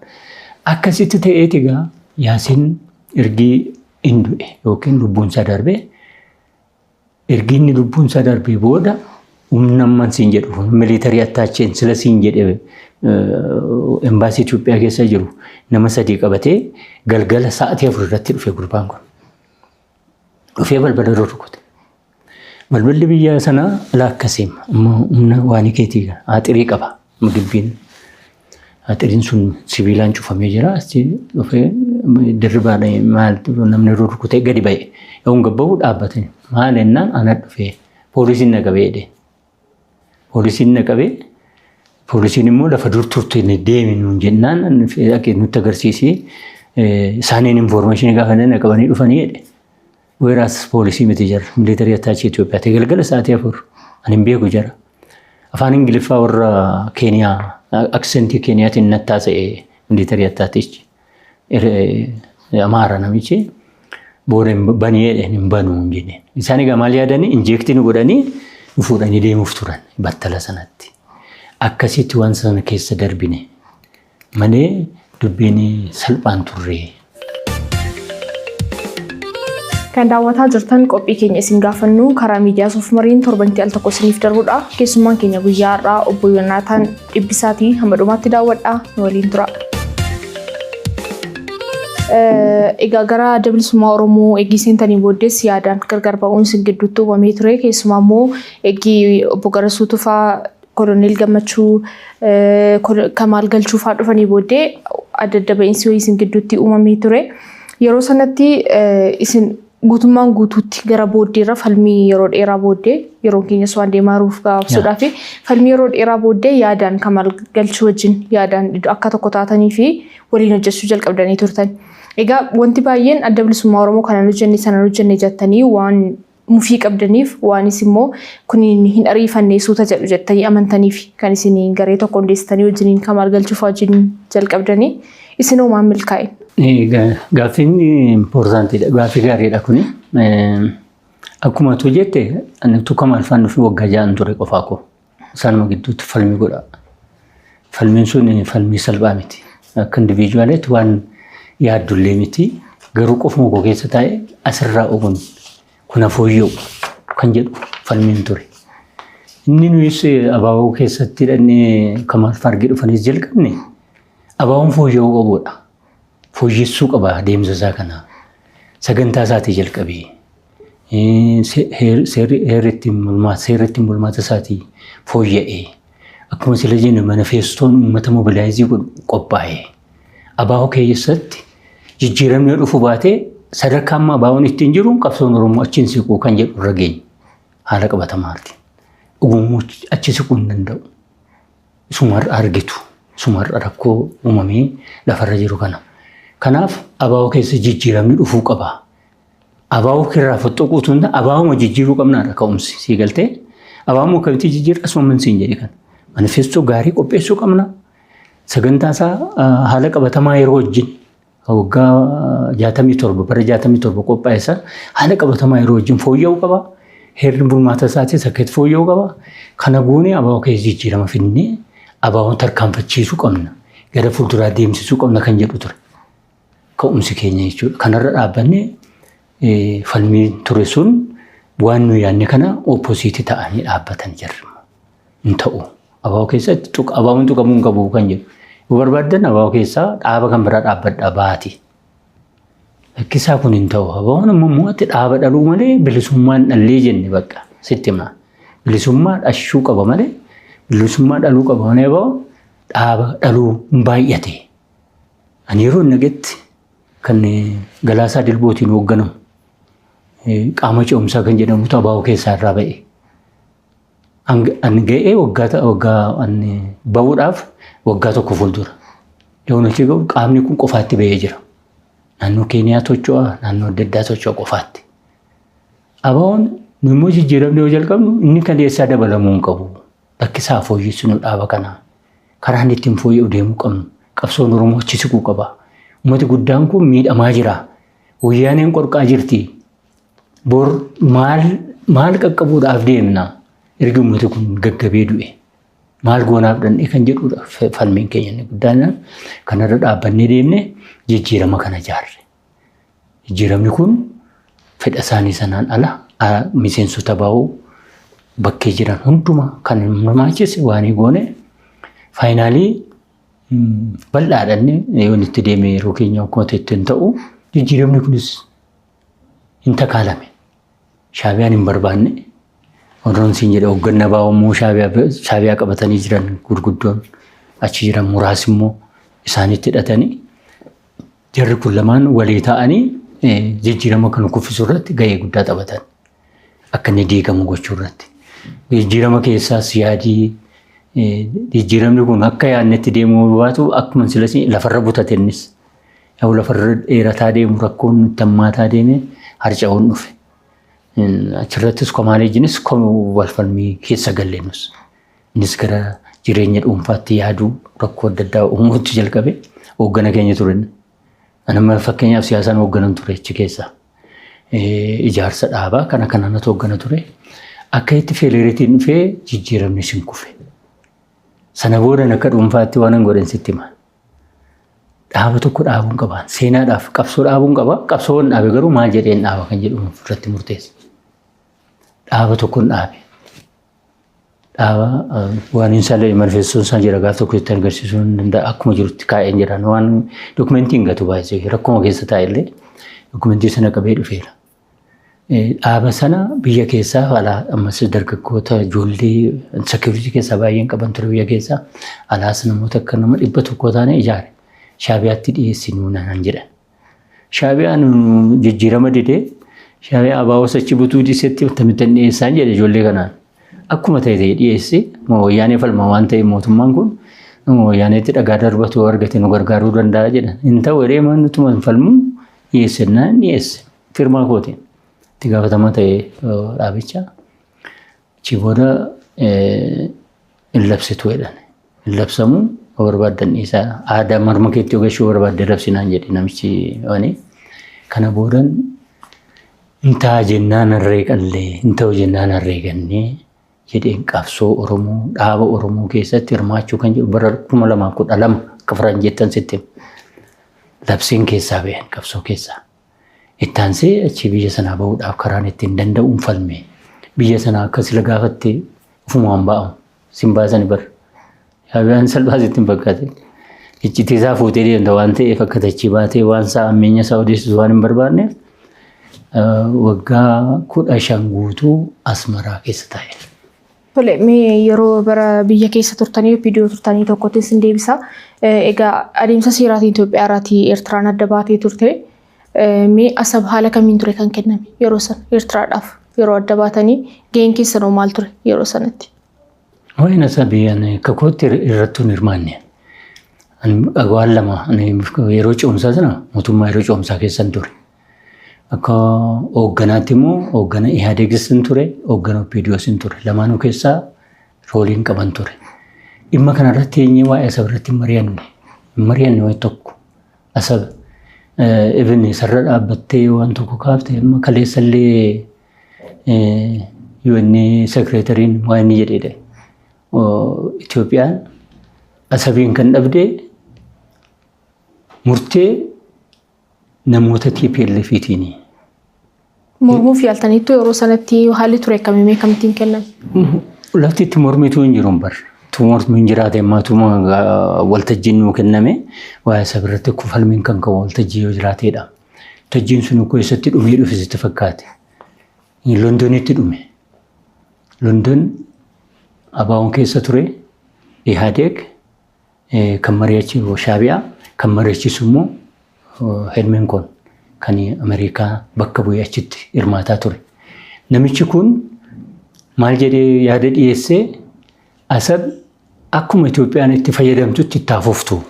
Akkasitti ta'eeti egaa Yaasin ergi hin du'e yookiin lubbuun isaa darbee, ergi inni lubbuun isaa darbee booda humna amman siin jedhu military attacheen sila siin jedhe embaasii Itoophiyaa keessa jiru nama sadii qabatee galgala sa'aatii 4 irratti dhufe gurbaan kun. Dhufee balbala rurrukute. Balballi biyya sanaa ala akkasiin amma humna waan keetii aaxirii qaba gibbiin. Aaxiriin sun sibiilaan cufamee jira. Achi dhufee Dirribaadha maal namni rurrukutee gadi ba'e. Yoo gabbaa'u dhaabbate. "Maal?" jennaan, "Ana dhufee poolisiin na qabee" jedhee. Poolisiin na qabee, poolisiin immoo lafa dur turte deemi nuun jennaan nutti agarsiisee isaaniin information gaafa na qabanii dhufanii jedhe. Weeraas poolisii miti jara, military attaché Itoophiyaati, galgala sa'aatii 4 ani hin beeku jara. Afaan Ingiliffaa warra Keeniyaa, accentii Keeniyaatiin nattaasa'e military attachéchi. Amaara namichi, booda banii jedheen, "Hin banuu" hin jedheen. Isaan egaa maal yaadanii inject nu godhanii nu fuudhanii deemuuf turan battala sanatti. Akkasitti waan sana keessa darbine malee dubbiin salphaan turre. Kan daawwataa jirtan qophii keenya isin gaafannu karaa miidiyaa Soofumariin torbanitti al tokko isiniif darbudha. Keessummaan keenya guyyaa har'aa obbo Yoonaataan Dhibbisaatii. Hamma dhumaatti daawwadhaa, nu waliin tura. Egaa gara Adda Bilisummaa Oromoo eegii seentanii booddees yaadaan gargar ba'uun isin gidduutti uumamee ture. Keessumaa immoo eegii obbo Garasuu Tufaa, Koloneel Gammachuu, Kamaal Galchuu fa'aa dhufanii booddee adda adda ba'iinsi wayii isin gidduutti uumamee ture. Yeroo sanatti isin guutummaan guutuutti gara booddeerra falmii yeroo dheeraa booddee, yeroon keenyas waan deemaa jiruuf gabaabsuudhaa fi falmii yeroo dheeraa booddee yaadaan Kamaal Galchuu wajjin yaadaan akka tokko taatanii fi waliin hojjechuu jalqabdanii turtan. Egaa wanti baay'een Adda Bilisummaa Oromoo kanan hojjenne, sanan hojjenne jettanii waan mufii qabdaniif waanis immoo kun hin ariifanne suuta jedhu jettanii amantaniif kan isin garee tokko hundeessitanii wajjiniin Kamaal Galchuuf wajjin jalqabdanii isin hoo maal milkaa'e? Gaaffiin importantiidha. Gaaffii gaariidha kuni. Akkuma tu jette ani tu Kamaal faan dhufi waggaa 6 ture qofaa koo. Isaanuma gidduutti falmii godha. Falmiin sun falmii salphaa miti. Akka individualitti waan yaaddullee miti. Garuu qofuma koo keessa taa'ee asirraa oguun kun fooyya'u kan jedhu falmiin ture. Inni nuyis abaaboo keessatti hidhannee Kamaal Faargee dhufanis jalqabne abaaboon fooyya'uu qabudha. Fooyyessuu qaba adeemsa isaa kana. Sagantaa isaatii jalqabee. Seerri ittiin bulmaata isaatii fooyya'ee. Akkuma sila jennu manifestoon uummata mobilize godhu qophaa'ee. Abaaboo keessatti jijjiiramni dhufu baatee sadarkaa amma abaaboon ittiin jiru qabsoon Oromoo achiin siquu kan jedhu irra geenye. Haala qabatamaati. Dhugummoo achi siquu hin danda'u. Isuma argitu. Isuma rakkoo uumamee lafarra jiru kana. Kanaaf abaaboo keessa jijjiiramni dhufuu qaba. Abaaboo irraa fottoquutu hin abaaboo jijjiiruu qabnaadha ka'umsi sii galtee. Abaaboo akkamitti jijjiirra asuma mansiin jedhe kana. Manifestoo gaarii qopheessuu qabna. Sagantaa isaa haala qabatamaa yeroo wajjin waggaa 67 bara 67 qophaa'e sana haala qabatamaa yeroo wajjin fooyya'uu qaba. Heerri bulmaata isaatis akka itti fooyya'uu qaba. Kana goonee abaaboo keessa jijjiirama fidnee abaaboon tarkaanfachiisuu qabna. Gara fuulduraa deemsisuu qabna kan jedhu ture. Ka'umsi keenya jechuudha. Kanarra dhaabbannee falmii ture sun waan nu yaadne kana opposite ta'anii dhaabbatan jirra. Hin ta'u. Abaaboo keessatti abaaboon tuqamuu hin qabu kan jedhu. Yoo barbaaddan abaaboo keessaa dhaaba kan biraa dhaabbadhaa baati. Lakkisaa kun hin ta'u. Abaaboon immoo mo'atti dhaaba dhaluu malee bilisummaan dhallee jenne bakka sitti hima. Bilisummaa dhashuu qaba malee bilisummaa dhaluu qaba malee abaaboon dhaaba dhaluu hin baay'ate. Ani yeroo nagetti kan Galaasaa Dilbootiin hoogganamu qaama ce'umsaa kan jedhamutu abaaboo keessaa irraa ba'e. Ani ga'ee waggaa ani bahuudhaaf waggaa tokko fuuldura. Yoon achi ga'u qaamni kun qofaatti ba'ee jira. Naannoo Keeniyaa socho'a, naannoo adda addaa socho'a qofaatti. Abaaboon nu immoo jijjiiramne yoo jalqabnu inni kaleessaa dabalamuu hin qabu. Lakkisaa fooyyessinu dhaaba kanaa. Karaan ittiin fooyya'u deemuu qabnu. Qabsoon Oromoo achi siquu qaba. Uummati guddaan kun miidhamaa jira. Wayyaaneen qorqaa jirti. Bor maal maal qaqqabuudhaaf deemna? Ergi uummati kun gaggabee du'e. Maal goonaaf dhandhee kan jedhudha falmiin keenya inni guddaan. Kanarra dhaabbannee deemne jijjiirama kana ijaarre. Jijjiiramni kun fedha isaanii sanaan ala miseensota baa'uu bakkee jiran hundumaa kan hirmaachise waan goone finally bal'aadhaan yoo itti deeme yeroo keenya akkuma itti hin ta'u jijjiiramni kunis hin takaalame. Shaabiyaan hin barbaanne. Warroon siin jedhe hoogganaa baa'uu immoo shaabiyaa qabatanii jiran gurguddoon achi jiran muraasi immoo isaanitti hidhatanii jarri kun lamaan walii ta'anii jijjiirama kana kuffisuu irratti gahee guddaa taphatan. Akka inni diigamu gochuu irratti. Jijjiirama keessaas yaadii jijjiiramni kun akka yaadnetti deemuu baatu akkuma silas lafarra butate innis. Yoo lafarra dheerataa deemu rakkoon itti hammaataa deeme harca'uun dhufe. Achirrattis komaaleejinis wal falmii keessa galle nus. Innis gara jireenya dhuunfaatti yaaduu rakkoo adda addaa uumuutti jalqabe hooggana keenya ture. Anamma fakkeenyaaf siyaasaan hoogganan ture achi keessa. Ijaarsa dhaabaa kana kananatu hooggana ture. Akka itti failureitiin dhufee jijjiiramni sin kufe. Sana booda akka dhuunfaatti waan an godhan sitti hima. Dhaaba tokko dhaabuun qaba. Seenaadhaaf qabsoo dhaabuun qaba. Qabsoon dhaabe garuu maal jedheen dhaaba kan jedhu irratti murteessa. Dhaaba tokkoon dhaabe. Dhaaba waan hin salee manifestoon isaa jira gaaf tokko itti agarsiisuu hin danda'a. Akkuma jirutti kaa'een jira. Waan dokumentiin gatu baay'ee rakkoo keessa taa'e illee dokumentii sana qabee dhufeera. Dhaaba sana biyya keessaa alaa ammas dargaggoota ijoollee security keessaa baay'een qaban ture biyya keessaa alaas namoota akka nama 100 taane ijaare. Shaabiyaatti dhiyeessinuu naan jedhan. Shaabiyaan jijjiirama didee shaabiyaa abaaboo achi butuu dhiisetti akkamittan dhiyeessaan jedhe ijoollee kanaan. Akkuma ta'e ta'e dhiyeesse wayyaanee falma waan ta'e mootummaan kun wayyaaneetti dhagaa darbatu argate nu gargaaruu danda'a jedhan. Hin ta'u jedhee nutuma hin falmuu dhiyeessennaan dhiyeesse firmaa kootiin. Itti gaafatamaa ta'e dhaabicha. Achi booda hin labsitu jedhan. Hin labsamu barbaaddan dhiisaa aadaa morma keetti yoo gashuu barbaadde labsinaan jedhe namichi wani. Kana boodan hin ta'a jennaan harree qallee hin ta'u jennaan harree gannee jedheen qabsoo Oromoo dhaaba Oromoo keessatti hirmaachuu kan jedhu bara 2012 akka faraan jettan sitti labseen keessaa ba'een qabsoo keessaa. Ittaansee achi biyya sanaa bahuudhaaf karaan ittiin danda'uun falme. Biyya sanaa akka sila gaafatte ofumaan ba'amu. Sin baasani bara. Shaabiyaan salphaa sitti hin fakkaate. Iccitii isaa fuutee deemta waan ta'eef akka tachii baatee waan isaa ammeenya isaa odeessisu waan hin barbaanneef waggaa 15 guutuu Asmaraa keessa taa'e. Tole, mee yeroo bara biyya keessa turtanii viidiyoo turtanii tokkotti isin deebisa. Egaa adeemsa seeraatiin Itoophiyaa irraatii Eertiraan adda baatee turte. Mee Asab haala kamiin ture kan kenname yeroo sana Eertiraadhaaf yeroo adda baatanii gaheen keessanoo maal ture yeroo sanatti? Waa'een Asabii ani akka kootti irrattuu hin hirmaanne. Waan lama yeroo ce'umsaa sana mootummaa yeroo ce'umsaa keessan ture. Akka hoogganaatti immoo hooggana Ihaadeegis hin ture, hooggana OPDOs hin ture. Lamaanuu keessaa rooliin qaban ture. Dhimma kanarratti eenyu waa'ee Asab irratti hin mari'anne. Hin mari'anne waan tokko. Asab even sarara dhaabbattee waan tokko kaafte amma kaleessallee UN secretary-n waan inni jedhedha. Itoophiyaan Asabiin kan dhabde murtee namoota TPLFiitiini. Mormuuf yaaltaniittu yeroo sanatti haalli ture akkamii beekamtiin kenname? Lafti itti mormituu hin jiru bar. Tu mormiin jiraate ammaatuma waltajjiin nuu kenname waa'ee Asab irratti falmiin kan ka'u waltajjii yoo jiraateedha. Waltajjiin sun ukkoo eessatti dhumee dhufe sitti fakkaate? Londonitti dhume. London ABO'n keessa ture Ihaadeeg kan mari'achiisu Shaabiyaa kan mari'achiisu immoo Helmeen Koon kan Ameerikaa bakka bu'ee achitti hirmaataa ture. Namichi kun maal jedhee yaada dhiyeessee Asab akkuma Itoophiyaan itti fayyadamtutti itti hafuftu.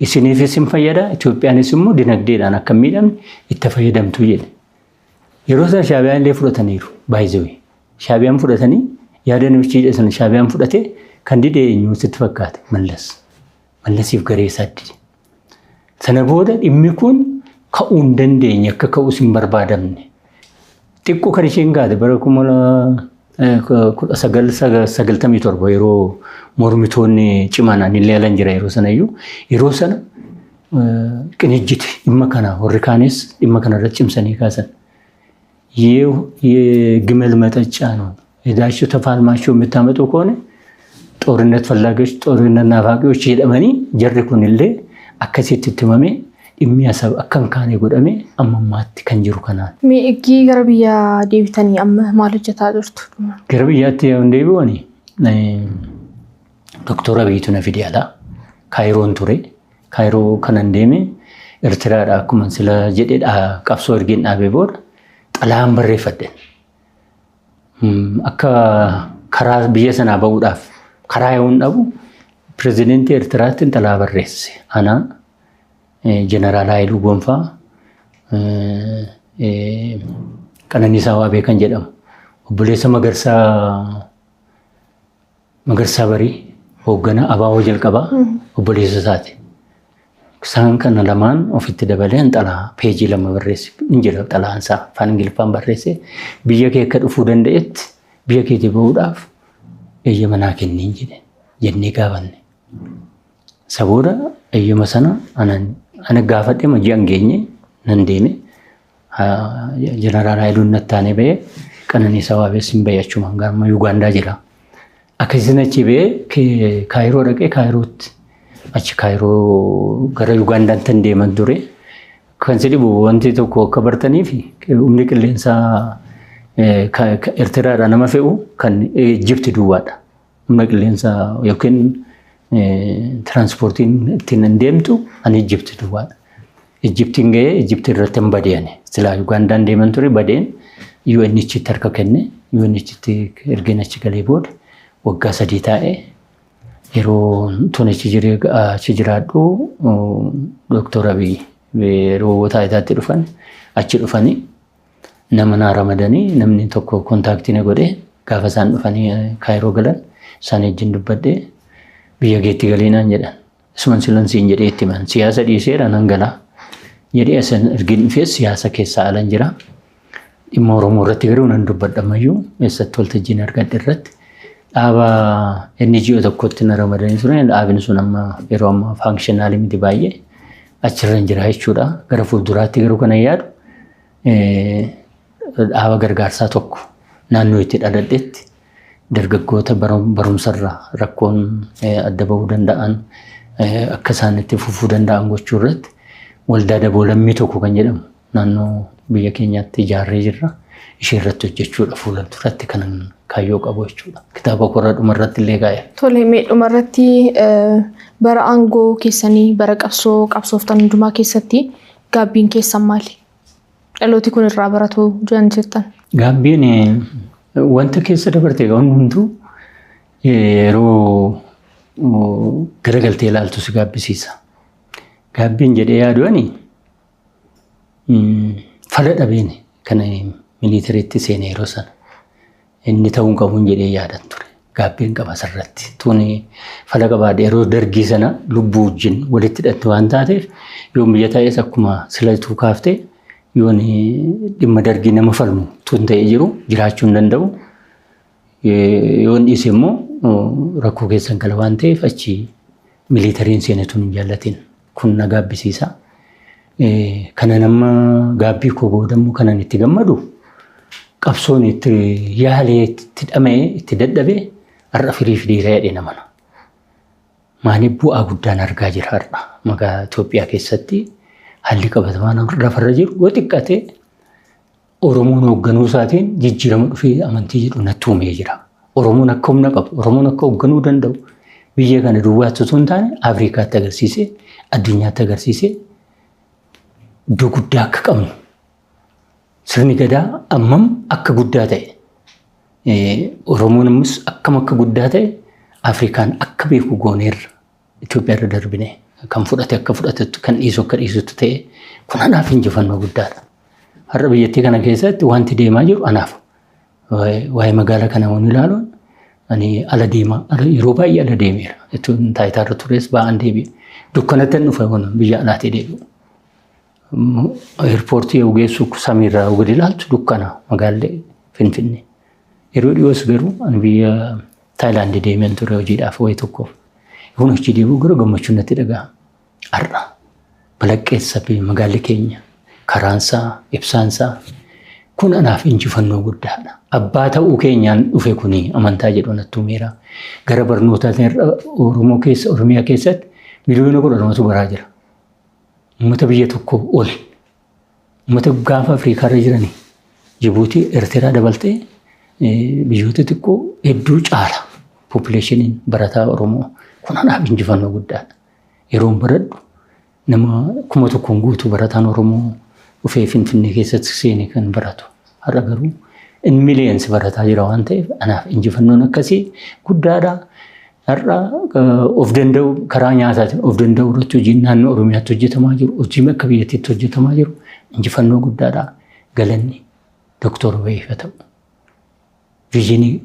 Isiniifis hin fayyada, Itoophiyaanis immoo dinagdeedhaan akka hin miidhamne itti fayyadamtu jedhe. Yeroo sana Shaabiyaan illee fudhataniiru baay'ee. Shaabiyaan fudhatanii yaada namichi jedhe sana Shaabiyaan fudhate kan dide eenyu sitti fakkaate? Mallas. Mallasiif garee isaa dide. Sana booda dhimmi kun ka'uu hin dandeenye akka ka'us hin barbaadamne. Xiqqoo kan isheen gaate bara 1997 yeroo mormitoonni ciman ani illee alan jira yeroo sanayyuu yeroo sana qinijjiti dhimma kana warri kaanis dhimma kana irratti cimsanii kaasan. የግመል መጠጫ ነው። ሄዳችሁ ተፋልማችሁ የምታመጡ ከሆነ ጦርነት ፈላጊዎች ጦርነት ናፋቂዎች jedhamanii jarri kunillee akkasitti itti himamee dhimmi Asab akka hin kaane godhamee amma ammaatti kan jiru kanaan. Mee eegii gara biyyaa deebitanii amma maal hojjetaa jirtu? Gara biyyaatti yoo deebi'uun Doktor Abiyyitu na fide alaa. Kaayiroon ture. Kaayiroo kanan deeme Eertiraadha akkuma sila jedhee qabsoo ergeen dhaabee booda xalayaan barreeffadhe. Akka karaa biyya sanaa bahuudhaaf karaa yoo hin dhabu pirezidentii Eertiraatti xalayaa barreesse. Ana Jeneraal Haayiluu Gonfaa Qananiisaa Waabee kan jedhamu obboleessa Magarsaa Barii hoogganaa ABO jalqabaa obboleessa isaati. Isaan kana lamaan ofitti dabalee xalaa peejii 2 barreesse. Hin jira xalaan isaa afaan Ingiliffaan barreesse. Biyya kee akka dhufuu danda'etti biyya keetii bahuudhaaf eeyyama naa kenniin jedhe jennee gaafanne. Isa booda eeyyama sana ana gaafadhee ji'a hin geenye nan deeme. Jeneraal Haayiluun nattaanee bahee Qananiisaa Waabees hin bahee achumaan gama Yugaandaa jira. Akkasiin achi bahee Kaayiroo dhaqee Kaayirootti achi Kaayiroo gara Yugaandaan tan deeman ture. Kan si dhibu wanti tokko akka bartaniif humni qilleensaa Eertiraadhaa nama fe'u kan Ijipti duwwaadha. Humna qilleensaa yookiin tiraanspoortiin ittiin hin deemtu ani Ijipti duwwaadha. Ijiptiin gahee Ijipti irratti hin badeene. Silaa Yugaandaan deeman ture badeen UNHtti harka kenne UNHtti ergeen achi galee booda waggaa 3 taa'ee yeroo tun achi jiraadhu Dooktor Abiy yeroo taayitaatti dhufan achi dhufanii Nama naa ramadanii, namni tokko contact na godhee, gaafa isaan dhufanii Kaayiroo galan isaan wajjin dubbadhee, biyya keetti galii naan jedhan. Isuman silan siin jedhee itti himan. Siyaasa dhiiseera, nan galaa jedhee asan ergin dhufee siyaasa keessaa alan jira. Dhimma Oromoo irratti garuu nan dubbadha ammayyuu, eessatti waltajjiin argadhe irratti. Dhaaba NGO tokkotti na ramadanii turan. Dhaabni sun amma yeroo ammaa functional miti baay'ee, achirra hin jira jechuudha. Gara fuulduraatti garuu kana yaadu, dhaaba gargaarsaa tokko naannoo itti dhaladhetti dargaggoota barumsarraa rakkoon adda bahuu danda'an akka isaan itti fufuu danda'an gochuu irratti waldaa daboolammii tokko kan jedhamu naannoo biyya keenyaatti ijaarree jirra. Ishee irratti hojjechuudha fuula duratti kanan kaayyoo qabu jechuudha. Kitaaba korra dhuma irratti illee kaa'e. Tole, mee dhuma irratti bara aangoo keessanii, bara qabsoo qabsooftan hundumaa keessatti gaabbiin keessan maali? Dhalooti kun irraa baratu jiran jirtan. Gaabbiin wanta keessa dabarte hundumtuu yeroo garagaltee ilaaltu si gaabbisiisa. Gaabbiin jedhee yaadu ani fala dhabeen kan militarytti seene yeroo sana. Inni ta'uu hin qabuun jedhee yaadan ture. Gaabbiin qaba asirratti. Tuni fala qabaadhe yeroo dargii sana lubbuu wajjin walitti hidhatte waan taateef, yoon biyya taa'es akkuma silatuu kaaftee, yoon dhimma dargii nama falmu tun ta'ee jiru jiraachuu hin danda'u. Yoon dhiise immoo rakkoo keessan gala waan ta'eef, achi militaryn seene tun hin jaallatin. Kun na gaabbisiisa. Kana nama gaabbii koo booda immoo kanan itti gammadu, qabsoon itti yaalee, itti dhama'ee, itti dadhabee har'a firii fideera jedhee namana. Maaliif? Bu'aa guddaan argaa jira har'a magaalaa Itoophiyaa keessatti. Haalli qabatamaan lafarra jiru yoo xiqqate Oromoon hoogganuu isaatiin jijjiirama dhufee amantii jedhu natti uumee jira. Oromoon akka humna qabu, Oromoon akka hoogganuu danda'u biyya kana duwwaatti osoo hin taane Afrikaatti agarsiisee, addunyaatti agarsiisee, iddoo guddaa akka qabnu, sirni gadaa ammam akka guddaa ta'e, Oromoon ammas akkam akka guddaa ta'e Afrikaan akka beeku gooneerra. Itoophiyaa irra darbine kan fudhate akka fudhatettu, kan dhiisu akka dhiisutti ta'e, kun anaaf injifannoo guddaadha. Har'a biyyattii kana keessatti wanti deemaa jiru anaaf waa'ee magaalaa kana waan ilaaluun, ani ala deemaa, yeroo baay'ee ala deemeera. Itoo taayitaarra tures ba'aan deebi'e. Dukkanatti hin dhufe kun biyya alaatii deebi'u. Airportii yoo geessu samiirraa gadi ilaaltu dukkana magaallee Finfinnee. Yeroo dhiyoos garuu ani biyya Taayilaandii deemeen ture hojiidhaaf wayii tokkoof. Yoon hojii deebi'u garuu gammachuun natti dhaga'ama. Har'a balaqqeessa fi magaalli keenya, karaansaa, ibsaansaa, kun anaaf injifannoo guddaadha. Abbaa ta'uu keenyaan dhufe kuni amantaa jedhu natti uumeera. Gara barnootaatiin Oromoo keessa, Oromiyaa keessatti 12,000,000 baraa jira. Uummata biyya tokko ol. Uummata gaafa Afriikaarra jiranii Jibuutii, Eertiraa dabaltee biyyoota xiqqoo hedduu caala populationiin barataa Oromoo. Kun anaaf injifannoo guddaadha. Yeroon baradhu nama 1000 guutuu barataan Oromoo dhufee Finfinnee keessatti seene kan baratu. Har'a garuu in millions barataa jira waan ta'eef, anaaf injifannoon akkasii guddaadha. Har'a of danda'u, karaa nyaataatiin of danda'u irratti hojiin naannoo Oromiyaatti hojjetamaa jiru, hojiin akka biyyattiitti hojjetamaa jiru injifannoo guddaadha. Galanni Dooktor Abiyyif haa ta'u. Vision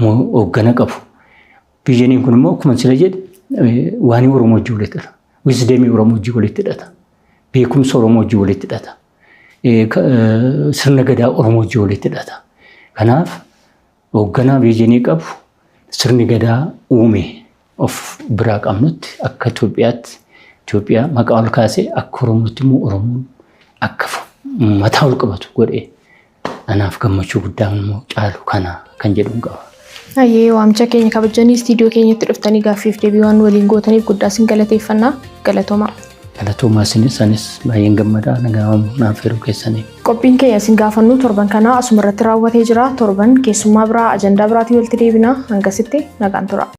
hooggana qabu. Visioniin kun immoo akkuma sila jedhe waan Oromoo wajjin walitti hidhata. Wisdomii Oromoo wajjin walitti hidhata. Beekumsa Oromoo wajjin walitti hidhata. Sirna gadaa Oromoo wajjin walitti hidhata. Kanaaf hoogganaa vision qabu, sirni gadaa uume of biraa qabnutti, akka Itoophiyaatti Itoophiyaa maqaa ol kaasee, akka Oromootti immoo Oromoon akka mataa ol qabatu godhee, anaaf gammachuu guddaan immoo caalu kana kan jedhu qaba. Hayyee, waamicha keenya kabajanii istiidiyoo keenyatti dhuftanii gaaffiif deebii waan waliin gootaniif guddaa isin galateeffannaa. Galatoomaa. Galatoomaa isinis, anis baay'een gammadaa nagaa naaf yeroo keessaniif. Qophiin keenya isin gaafannu torban kanaa asuma irratti raawwatee jira. Torban keessummaa biraa, ajandaa biraatiin walitti deebina. Hangasitti nagaan tura.